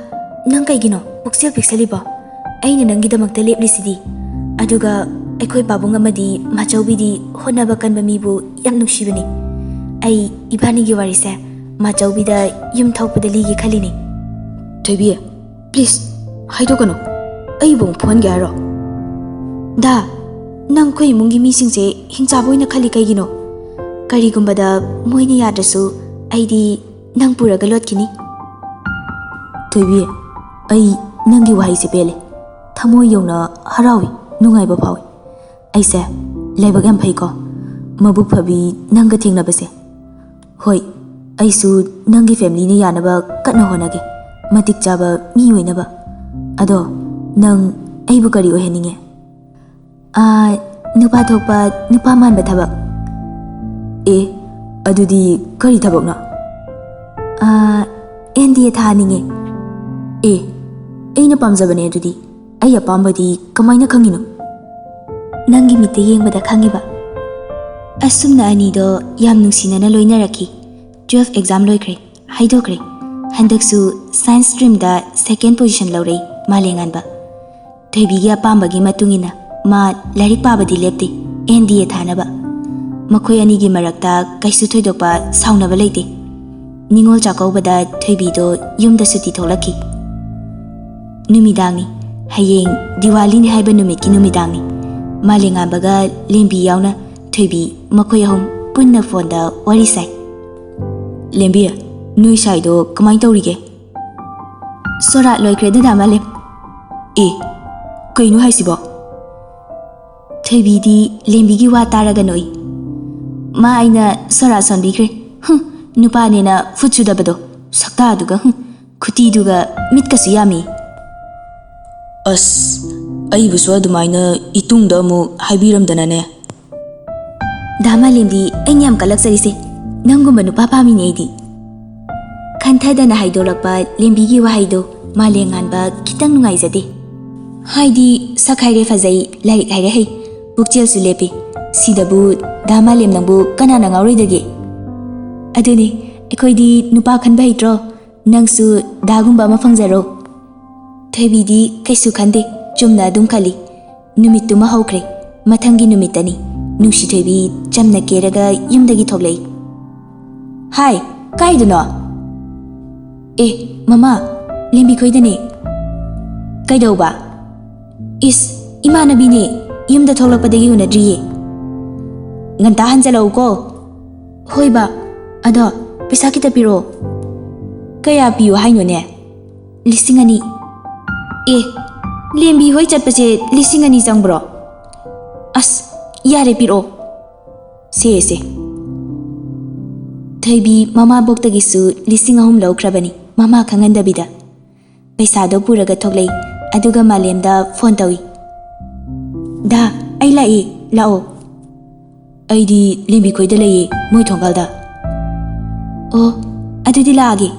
ꯅꯪ ꯀꯩꯒꯤꯅꯣ ꯄꯨꯛꯆꯦꯜ ꯄꯤꯛꯁꯜꯂꯤꯕꯣ? ꯑꯩꯅ ꯅꯪꯒꯤꯗꯃꯛꯇ ꯂꯦꯞꯂꯤꯁꯤꯗꯤ꯫ ꯑꯗꯨꯒ ꯑꯩꯈꯣꯏ ꯄꯥꯕꯨꯡ ꯑꯃꯗꯤ ꯃꯥꯆꯧꯕꯤꯗꯤ ꯍꯣꯠꯅꯕ ꯀꯟꯕ ꯃꯤꯕꯨ ꯌꯥꯝ ꯅꯨꯡꯁꯤꯕꯅꯤ꯫ ꯑꯩ ꯏꯕꯥꯅꯤꯒꯤ ꯋꯥꯔꯤꯁꯦ ꯃꯥꯆꯧꯕꯤꯗ ꯌꯨꯝ ꯊꯣꯛꯄꯗ ꯂꯤꯒꯦ ꯈꯜꯂꯤꯅꯤ꯫ ꯊꯣꯏꯕꯤ, please, ꯍꯥꯏꯗꯣꯛꯀꯅꯨ꯫ ꯑꯩꯕꯨ ꯑꯃꯨꯛ ꯐꯨꯍꯟꯒꯦ ꯍꯥꯏꯔꯣ? ꯗꯥ, ꯅꯪ ꯑꯩꯈꯣꯏ ꯏꯃꯨꯡꯒꯤ ꯃꯤꯁꯤꯡꯁꯦ ꯍꯤꯡꯆꯥꯕ ꯑꯣꯏꯅ ꯈꯜꯂꯤ ꯀꯩꯒꯤꯅꯣ? ꯀꯔꯤꯒꯨꯝꯕꯗ ꯃꯣꯏꯅ ꯌꯥꯗ꯭ꯔꯁꯨ ꯑꯩꯗꯤ ꯅꯪ ꯄꯨꯔꯒ ꯂꯣꯠꯈꯤꯅꯤ꯫ ꯊꯣꯏꯕꯤ, ꯑꯩ ꯅꯪꯒꯤ ꯋꯥꯍꯩꯁꯦ ꯄꯦꯜꯂꯦ꯫ ꯊꯃꯣꯏ ꯌꯧꯅ ꯍꯔꯥꯎꯏ, ꯅꯨꯡꯉꯥꯏꯕ ꯐꯥꯎꯏ꯫ ꯑꯩꯁꯦ ꯂꯥꯏꯕꯛ ꯌꯥꯝ ꯐꯩꯀꯣ, ꯃꯕꯨꯛ ꯐꯕꯤ ꯅꯪꯒ ꯊꯦꯡꯅꯕꯁꯦ꯫ ꯍꯣꯏ, ꯑꯩꯁꯨ ꯅꯪꯒꯤ familyꯅ ꯌꯥꯅꯕ ꯀꯟꯅ ꯍꯣꯠꯅꯒꯦ, ꯃꯇꯤꯛ ꯆꯥꯕ ꯃꯤ ꯑꯣꯏꯅꯕ꯫ ꯑꯗꯣ ꯅꯪ ꯑꯩꯕꯨ ꯀꯔꯤ ꯑꯣꯏꯍꯟꯅꯤꯡꯉꯦ? ꯑꯥ, ꯅꯨꯄꯥ ꯊꯣꯛꯄ, ꯅꯨꯄꯥ ꯃꯥꯟꯕ ꯊꯕꯛ꯫ ꯑꯦ, ꯑꯗꯨꯗꯤ ꯀꯔꯤ ꯊꯕꯛꯅꯣ? ꯑꯥ, NDA ꯊꯥꯍꯟꯅꯤꯡꯉꯦ꯫ ꯑꯦ, ꯑꯩꯅ ꯄꯥꯝꯖꯕꯅꯦ ꯑꯗꯨꯗꯤ꯫ ꯑꯩ ꯑꯄꯥꯝꯕꯗꯤ ꯀꯃꯥꯏꯅ ꯈꯪꯉꯤꯅꯣ? ꯅꯪꯒꯤ ꯃꯤꯠꯇ ꯌꯦꯡꯕꯗ ꯈꯪꯉꯤꯕ꯫ ꯑꯁꯨꯝꯅ ꯑꯅꯤꯗꯣ ꯌꯥꯝ ꯅꯨꯡꯁꯤꯅꯅ ꯂꯣꯏꯅꯔꯛꯈꯤ꯫ Twelve exam ꯂꯣꯏꯈ꯭ꯔꯦ, ꯍꯥꯏꯗꯣꯛꯈ꯭ꯔꯦ꯫ ꯍꯟꯗꯛꯁꯨ science streamꯗ second position ꯂꯧꯔꯛꯏ ꯃꯥꯂꯦꯉꯥꯟꯕ꯫ ꯊꯣꯏꯕꯤꯒꯤ ꯑꯄꯥꯝꯕꯒꯤ ꯃꯇꯨꯡ ꯏꯟꯅ ꯃꯥ ꯂꯥꯏꯔꯤꯛ ꯄꯥꯕꯗꯤ ꯂꯦꯞꯇꯦ, NDA ꯊꯥꯅꯕ꯫ ꯃꯈꯣꯏ ꯑꯅꯤꯒꯤ ꯃꯔꯛꯇ ꯀꯩꯁꯨ ꯊꯣꯏꯗꯣꯛꯄ ꯁꯥꯎꯅꯕ ꯂꯩꯇꯦ꯫ ꯅꯤꯉꯣꯜ ꯆꯥꯛꯀꯧꯕꯗ ꯊꯣꯏꯕꯤꯗꯣ ꯌꯨꯝꯗ ꯁꯨꯇꯤ ꯊꯣꯛꯂꯛꯈꯤ꯫ ꯅꯨꯃꯤꯗꯥꯡꯅꯤ꯫ ꯍꯌꯦꯡ ꯗꯤꯋꯥꯂꯤꯅꯤ ꯍꯥꯏꯕ ꯅꯨꯃꯤꯠꯀꯤ ꯅꯨꯃꯤꯗꯥꯡꯅꯤ꯫ ꯃꯥꯂꯦꯉꯥꯟꯕꯒ ꯂꯦꯝꯕꯤ ꯌꯥꯎꯅ ꯊꯣꯏꯕꯤ ꯃꯈꯣꯏ ꯑꯍꯨꯝ ꯄꯨꯟꯅ ꯐꯣꯟꯗ ꯋꯥꯔꯤ ꯁꯥꯏ꯫ ꯂꯦꯝꯕꯤ, ꯅꯣꯏ ꯁꯥꯏꯗꯣ ꯀꯃꯥꯏ ꯇꯧꯔꯤꯒꯦ? ꯁꯣꯔꯥꯠ ꯂꯣꯏꯈ꯭ꯔꯦ ꯗꯗꯥ ꯃꯥꯂꯦꯝ꯫ ꯑꯦ, ꯀꯩꯅꯣ ꯍꯥꯏꯁꯤꯕꯣ? ꯊꯣꯏꯕꯤꯗꯤ ꯂꯦꯝꯕꯤꯒꯤ ꯋꯥ ꯇꯥꯔꯒ ꯅꯣꯛꯏ꯫ ꯃꯥ ꯑꯩꯅ ꯁꯣꯔꯥꯠ ꯁꯣꯟꯕꯤꯈ꯭ꯔꯦ꯫ ꯍꯨꯝ, ꯅꯨꯄꯥꯅꯦꯅ ꯐꯨꯠ ꯁꯨꯗꯕꯗꯣ꯫ ꯁꯛꯇꯥꯗꯨꯒ, ꯍꯨꯝ, ꯈꯨꯇꯤꯗꯨꯒ ꯃꯤꯠꯀꯁꯨ ꯌꯥꯝꯃꯤ꯫ ꯑꯁ, ꯑꯩꯕꯨꯁꯨ ꯑꯗꯨꯃꯥꯏꯅ ꯏꯇꯨꯡꯗ ꯑꯃꯨꯛ ꯍꯥꯏꯕꯤꯔꯝꯗꯅꯅꯦ꯫ ꯗꯥ ꯃꯥꯂꯦꯝꯗꯤ ꯑꯩꯅ ꯌꯥꯝ ꯀꯜꯂꯛꯆꯔꯤꯁꯦ꯫ ꯅꯪꯒꯨꯝꯕ ꯅꯨꯄꯥ ꯄꯥꯝꯃꯤꯅꯦ ꯑꯩꯗꯤ꯫ ꯈꯟꯊꯗꯅ ꯍꯥꯏꯗꯣꯔꯛꯄ ꯂꯦꯝꯕꯤꯒꯤ ꯋꯥꯍꯩꯗꯣ ꯃꯥꯂꯦꯝꯉꯥꯟꯕ ꯈꯤꯇꯪ ꯅꯨꯡꯉꯥꯏꯖꯗꯦ꯫ ꯍꯥꯏꯗꯤ ꯁꯛ ꯍꯥꯏꯔꯦ ꯐꯖꯩ, ꯂꯥꯏꯔꯤꯛ ꯍꯥꯏꯔꯦ ꯍꯩ, ꯄꯨꯛꯆꯦꯜꯁꯨ ꯂꯦꯞꯄꯤ꯫ ꯁꯤꯗꯕꯨ ꯗꯥ ꯃꯥꯂꯦꯝ ꯅꯪꯕꯨ ꯀꯅꯥꯅ ꯉꯥꯎꯔꯣꯏꯗꯒꯦ? ꯑꯗꯨꯅꯤ, ꯑꯩꯈꯣꯏꯗꯤ ꯅꯨꯄꯥ ꯈꯟꯕ ꯍꯩꯇ꯭ꯔꯣ? ꯅꯪꯁꯨ ꯗꯥꯒꯨꯝꯕ ꯑꯃ ꯐꯪꯖꯔꯣ꯫ ꯊꯣꯏꯕꯤꯗꯤ ꯀꯩꯁꯨ ꯈꯟꯗꯦ, ꯆꯨꯝꯅ ꯑꯗꯨꯝ ꯈꯜꯂꯤ꯫ ꯅꯨꯃꯤꯠꯇꯨꯃ ꯍꯧꯈ꯭ꯔꯦ꯫ ꯃꯊꯪꯒꯤ ꯅꯨꯃꯤꯠꯇꯅꯤ꯫ ꯅꯨꯡꯁꯤ ꯊꯣꯏꯕꯤ ꯆꯝꯅ ꯀꯦꯔꯒ ꯌꯨꯝꯗꯒꯤ ꯊꯣꯛꯂꯛꯏ꯫ "ꯍꯥꯏ, ꯀꯥꯏꯗꯅꯣ?" "ꯑꯦ, ꯃꯃꯥ, ꯂꯦꯝꯕꯤ ꯈꯣꯏꯗꯅꯦ꯫" "ꯀꯩꯗꯧꯕ?" "ꯏꯁ, ꯏꯃꯥꯟꯅꯕꯤꯅꯦ, ꯌꯨꯝꯗ ꯊꯣꯛꯂꯛꯄꯗꯒꯤ ꯎꯅꯗ꯭ꯔꯤꯌꯦ꯫ ꯉꯟꯇꯥ ꯍꯟꯖꯜꯂꯛꯎꯀꯣ꯫" "ꯍꯣꯏ ꯕꯥ, ꯑꯗꯣ ꯄꯩꯁꯥ ꯈꯤꯇ ꯄꯤꯔꯛꯑꯣ꯫" "ꯀꯌꯥ ꯄꯤꯌꯨ ꯍꯥꯏꯅꯣꯅꯦ?" "ꯂꯤꯁꯤꯡ ꯑꯅꯤ꯫" "ꯑꯦ, ꯂꯦꯝꯕꯤ ꯍꯣꯏ ꯆꯠꯄꯁꯦ ꯂꯤꯁꯤꯡ ꯑꯅꯤ ꯆꯪꯕ꯭ꯔꯣ? ꯑꯁ, ꯌꯥꯔꯦ, ꯄꯤꯔꯛꯑꯣ꯫ ꯁꯦ, ꯁꯦ꯫" ꯊꯣꯏꯕꯤ ꯃꯃꯥꯕꯣꯛꯇꯒꯤꯁꯨ ꯂꯤꯁꯤꯡ ꯑꯍꯨꯝ ꯂꯧꯈ꯭ꯔꯕꯅꯤ, ꯃꯃꯥ ꯈꯪꯍꯟꯗꯕꯤꯗ꯫ ꯄꯩꯁꯥꯗꯣ ꯄꯨꯔꯒ ꯊꯣꯛꯂꯛꯏ, ꯑꯗꯨꯒ ꯃꯥꯂꯦꯝꯗ ꯐꯣꯟ ꯇꯧꯏ꯫ "ꯗꯥ, ꯑꯩ ꯂꯥꯛꯏ, ꯂꯥꯛꯑꯣ꯫" "ꯑꯩꯗꯤ ꯂꯦꯝꯕꯤ ꯈꯣꯏꯗ ꯂꯩꯌꯦ, ꯃꯣꯏ ꯊꯣꯡꯒꯥꯜꯗ꯫" "ꯑꯣ, ꯑꯗꯨꯗꯤ ꯂꯥꯛꯑꯒꯦ꯫"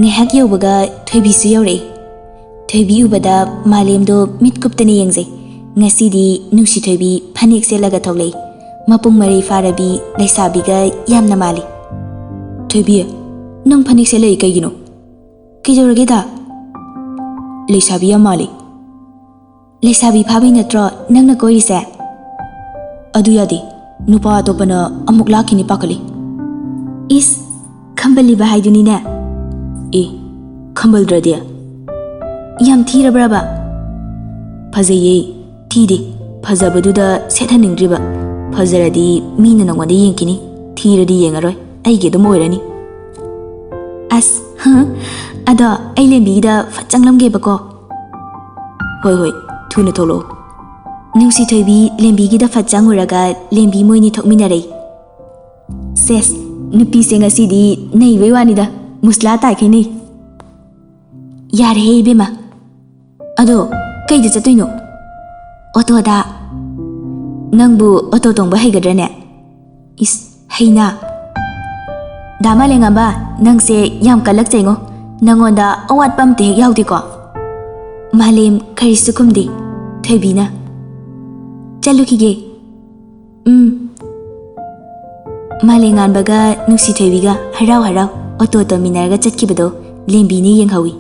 ꯉꯥꯏꯍꯥꯛ ꯌꯧꯕꯒ ꯊꯣꯏꯕꯤꯁꯨ ꯌꯧꯔꯛꯏ꯫ ꯊꯣꯏꯕꯤ ꯎꯕꯗ ꯃꯥꯂꯦꯝꯗꯣ ꯃꯤꯠ ꯀꯨꯞꯇꯅ ꯌꯦꯡꯖꯩ꯫ ꯉꯁꯤꯗꯤ ꯅꯨꯡꯁꯤ ꯊꯣꯏꯕꯤ ꯐꯅꯦꯛ ꯁꯦꯠꯂꯒ ꯊꯣꯛꯂꯛꯏ꯫ ꯃꯄꯨꯡ ꯃꯔꯩ ꯐꯥꯔꯕꯤ ꯂꯩꯁꯥꯕꯤꯒ ꯌꯥꯝꯅ ꯃꯥꯜꯂꯤ꯫ "ꯊꯣꯏꯕꯤ, ꯅꯪ ꯐꯅꯦꯛ ꯁꯦꯠꯂꯛꯏ ꯀꯩꯒꯤꯅꯣ?" "ꯀꯩꯗꯧꯔꯒꯦꯗ?" "ꯂꯩꯁꯥꯕꯤ ꯌꯥꯝ ꯃꯥꯜꯂꯤ꯫" "ꯂꯩꯁꯥꯕꯤ ꯐꯥꯕꯩ ꯅꯠꯇ꯭ꯔꯣ ꯅꯪꯅ ꯀꯣꯏꯔꯤꯁꯦ?" "ꯑꯗꯨ ꯌꯥꯗꯦ, ꯅꯨꯄꯥ ꯑꯇꯣꯞꯄꯅ ꯑꯃꯨꯛ ꯂꯥꯛꯈꯤꯅꯤ ꯄꯥꯈꯠꯂꯤ꯫" "ꯏꯁ, ꯈꯝꯕꯜꯂꯤꯕ ꯍꯥꯏꯗꯨꯅꯤꯅꯦ꯫" "ꯑꯦ, ꯈꯝꯕꯜꯗ꯭ꯔꯗꯤ?" "ꯌꯥꯝ ꯊꯤꯔꯕ꯭ꯔꯕ?" "ꯐꯖꯩꯌꯦ, ꯊꯤꯗꯦ꯫ ꯐꯖꯕꯗꯨꯗ ꯁꯦꯠꯍꯟꯅꯤꯡꯗ꯭ꯔꯤꯕ꯫ ꯐꯖꯔꯗꯤ ꯃꯤꯅ ꯅꯉꯣꯟꯗ ꯌꯦꯡꯈꯤꯅꯤ, ꯊꯤꯔꯗꯤ ꯌꯦꯡꯉꯔꯣꯏ, ꯑꯩꯒꯤ ꯑꯗꯨꯝ ꯑꯣꯏꯔꯅꯤ꯫" "ꯑꯁ, ꯍ, ꯑꯗꯣ ꯑꯩ ꯂꯦꯝꯕꯤꯒꯤꯗ ꯐꯠ ꯆꯪꯂꯝꯒꯦꯕꯀꯣ꯫" "ꯍꯣꯏ, ꯍꯣꯏ, ꯊꯨꯅ ꯊꯣꯛꯂꯛꯑꯣ꯫" ꯅꯨꯡꯁꯤ ꯊꯣꯏꯕꯤ ꯂꯦꯝꯕꯤꯒꯤꯗ ꯐꯠ ꯆꯪꯉꯨꯔꯒ ꯂꯦꯝꯕꯤ ꯃꯣꯏꯅꯤ ꯊꯣꯛꯃꯤꯟꯅꯔꯛꯏ꯫ ꯁꯦꯁ, ꯅꯨꯄꯤꯁꯦ ꯉꯁꯤꯗꯤ ꯅꯩꯕꯩ ꯋꯥꯅꯤꯗ, ꯃꯨꯁꯂꯥ ꯇꯥꯏꯈꯩ ꯅꯩ꯫ "ꯌꯥꯔꯦꯍꯦ ꯏꯕꯦꯝꯃ꯫ ꯑꯗꯣ ꯀꯩꯗ ꯆꯠꯇꯣꯏꯅꯣ?" "ꯑꯣꯇꯣꯗ꯫" "ꯅꯪꯕꯨ ꯑꯣꯇꯣ ꯇꯣꯡꯕ ꯍꯩꯒꯗ꯭ꯔꯅꯦ?" "ꯏꯁ, ꯍꯩꯅ꯫" "ꯗꯥ ꯃꯥꯂꯦꯝꯉꯥꯟꯕ, ꯅꯪꯁꯦ ꯌꯥꯝ ꯀꯜꯂꯛꯆꯩꯉꯣ꯫ ꯅꯪꯉꯣꯟꯗ ꯑꯋꯥꯠꯄ ꯑꯝꯇ ꯍꯦꯛ ꯌꯥꯎꯗꯦꯀꯣ?" ꯃꯥꯂꯦꯝ ꯀꯔꯤꯁꯨ ꯈꯨꯝꯗꯦ꯫ ꯊꯣꯏꯕꯤꯅ, "ꯆꯠꯂꯨꯈꯤꯒꯦ꯫" "ꯎꯝ꯫" ꯃꯥꯂꯦꯝꯉꯥꯟꯕꯒ ꯅꯨꯡꯁꯤ ꯊꯣꯏꯕꯤꯒ ꯍꯔꯥꯎ ꯍꯔꯥꯎ ꯑꯣꯇꯣ ꯇꯣꯡꯃꯤꯟꯅꯔꯒ ꯆꯠꯈꯤꯕꯗꯣ ꯂꯦꯝꯕꯤꯅ ꯌꯦꯡꯍꯧꯏ꯫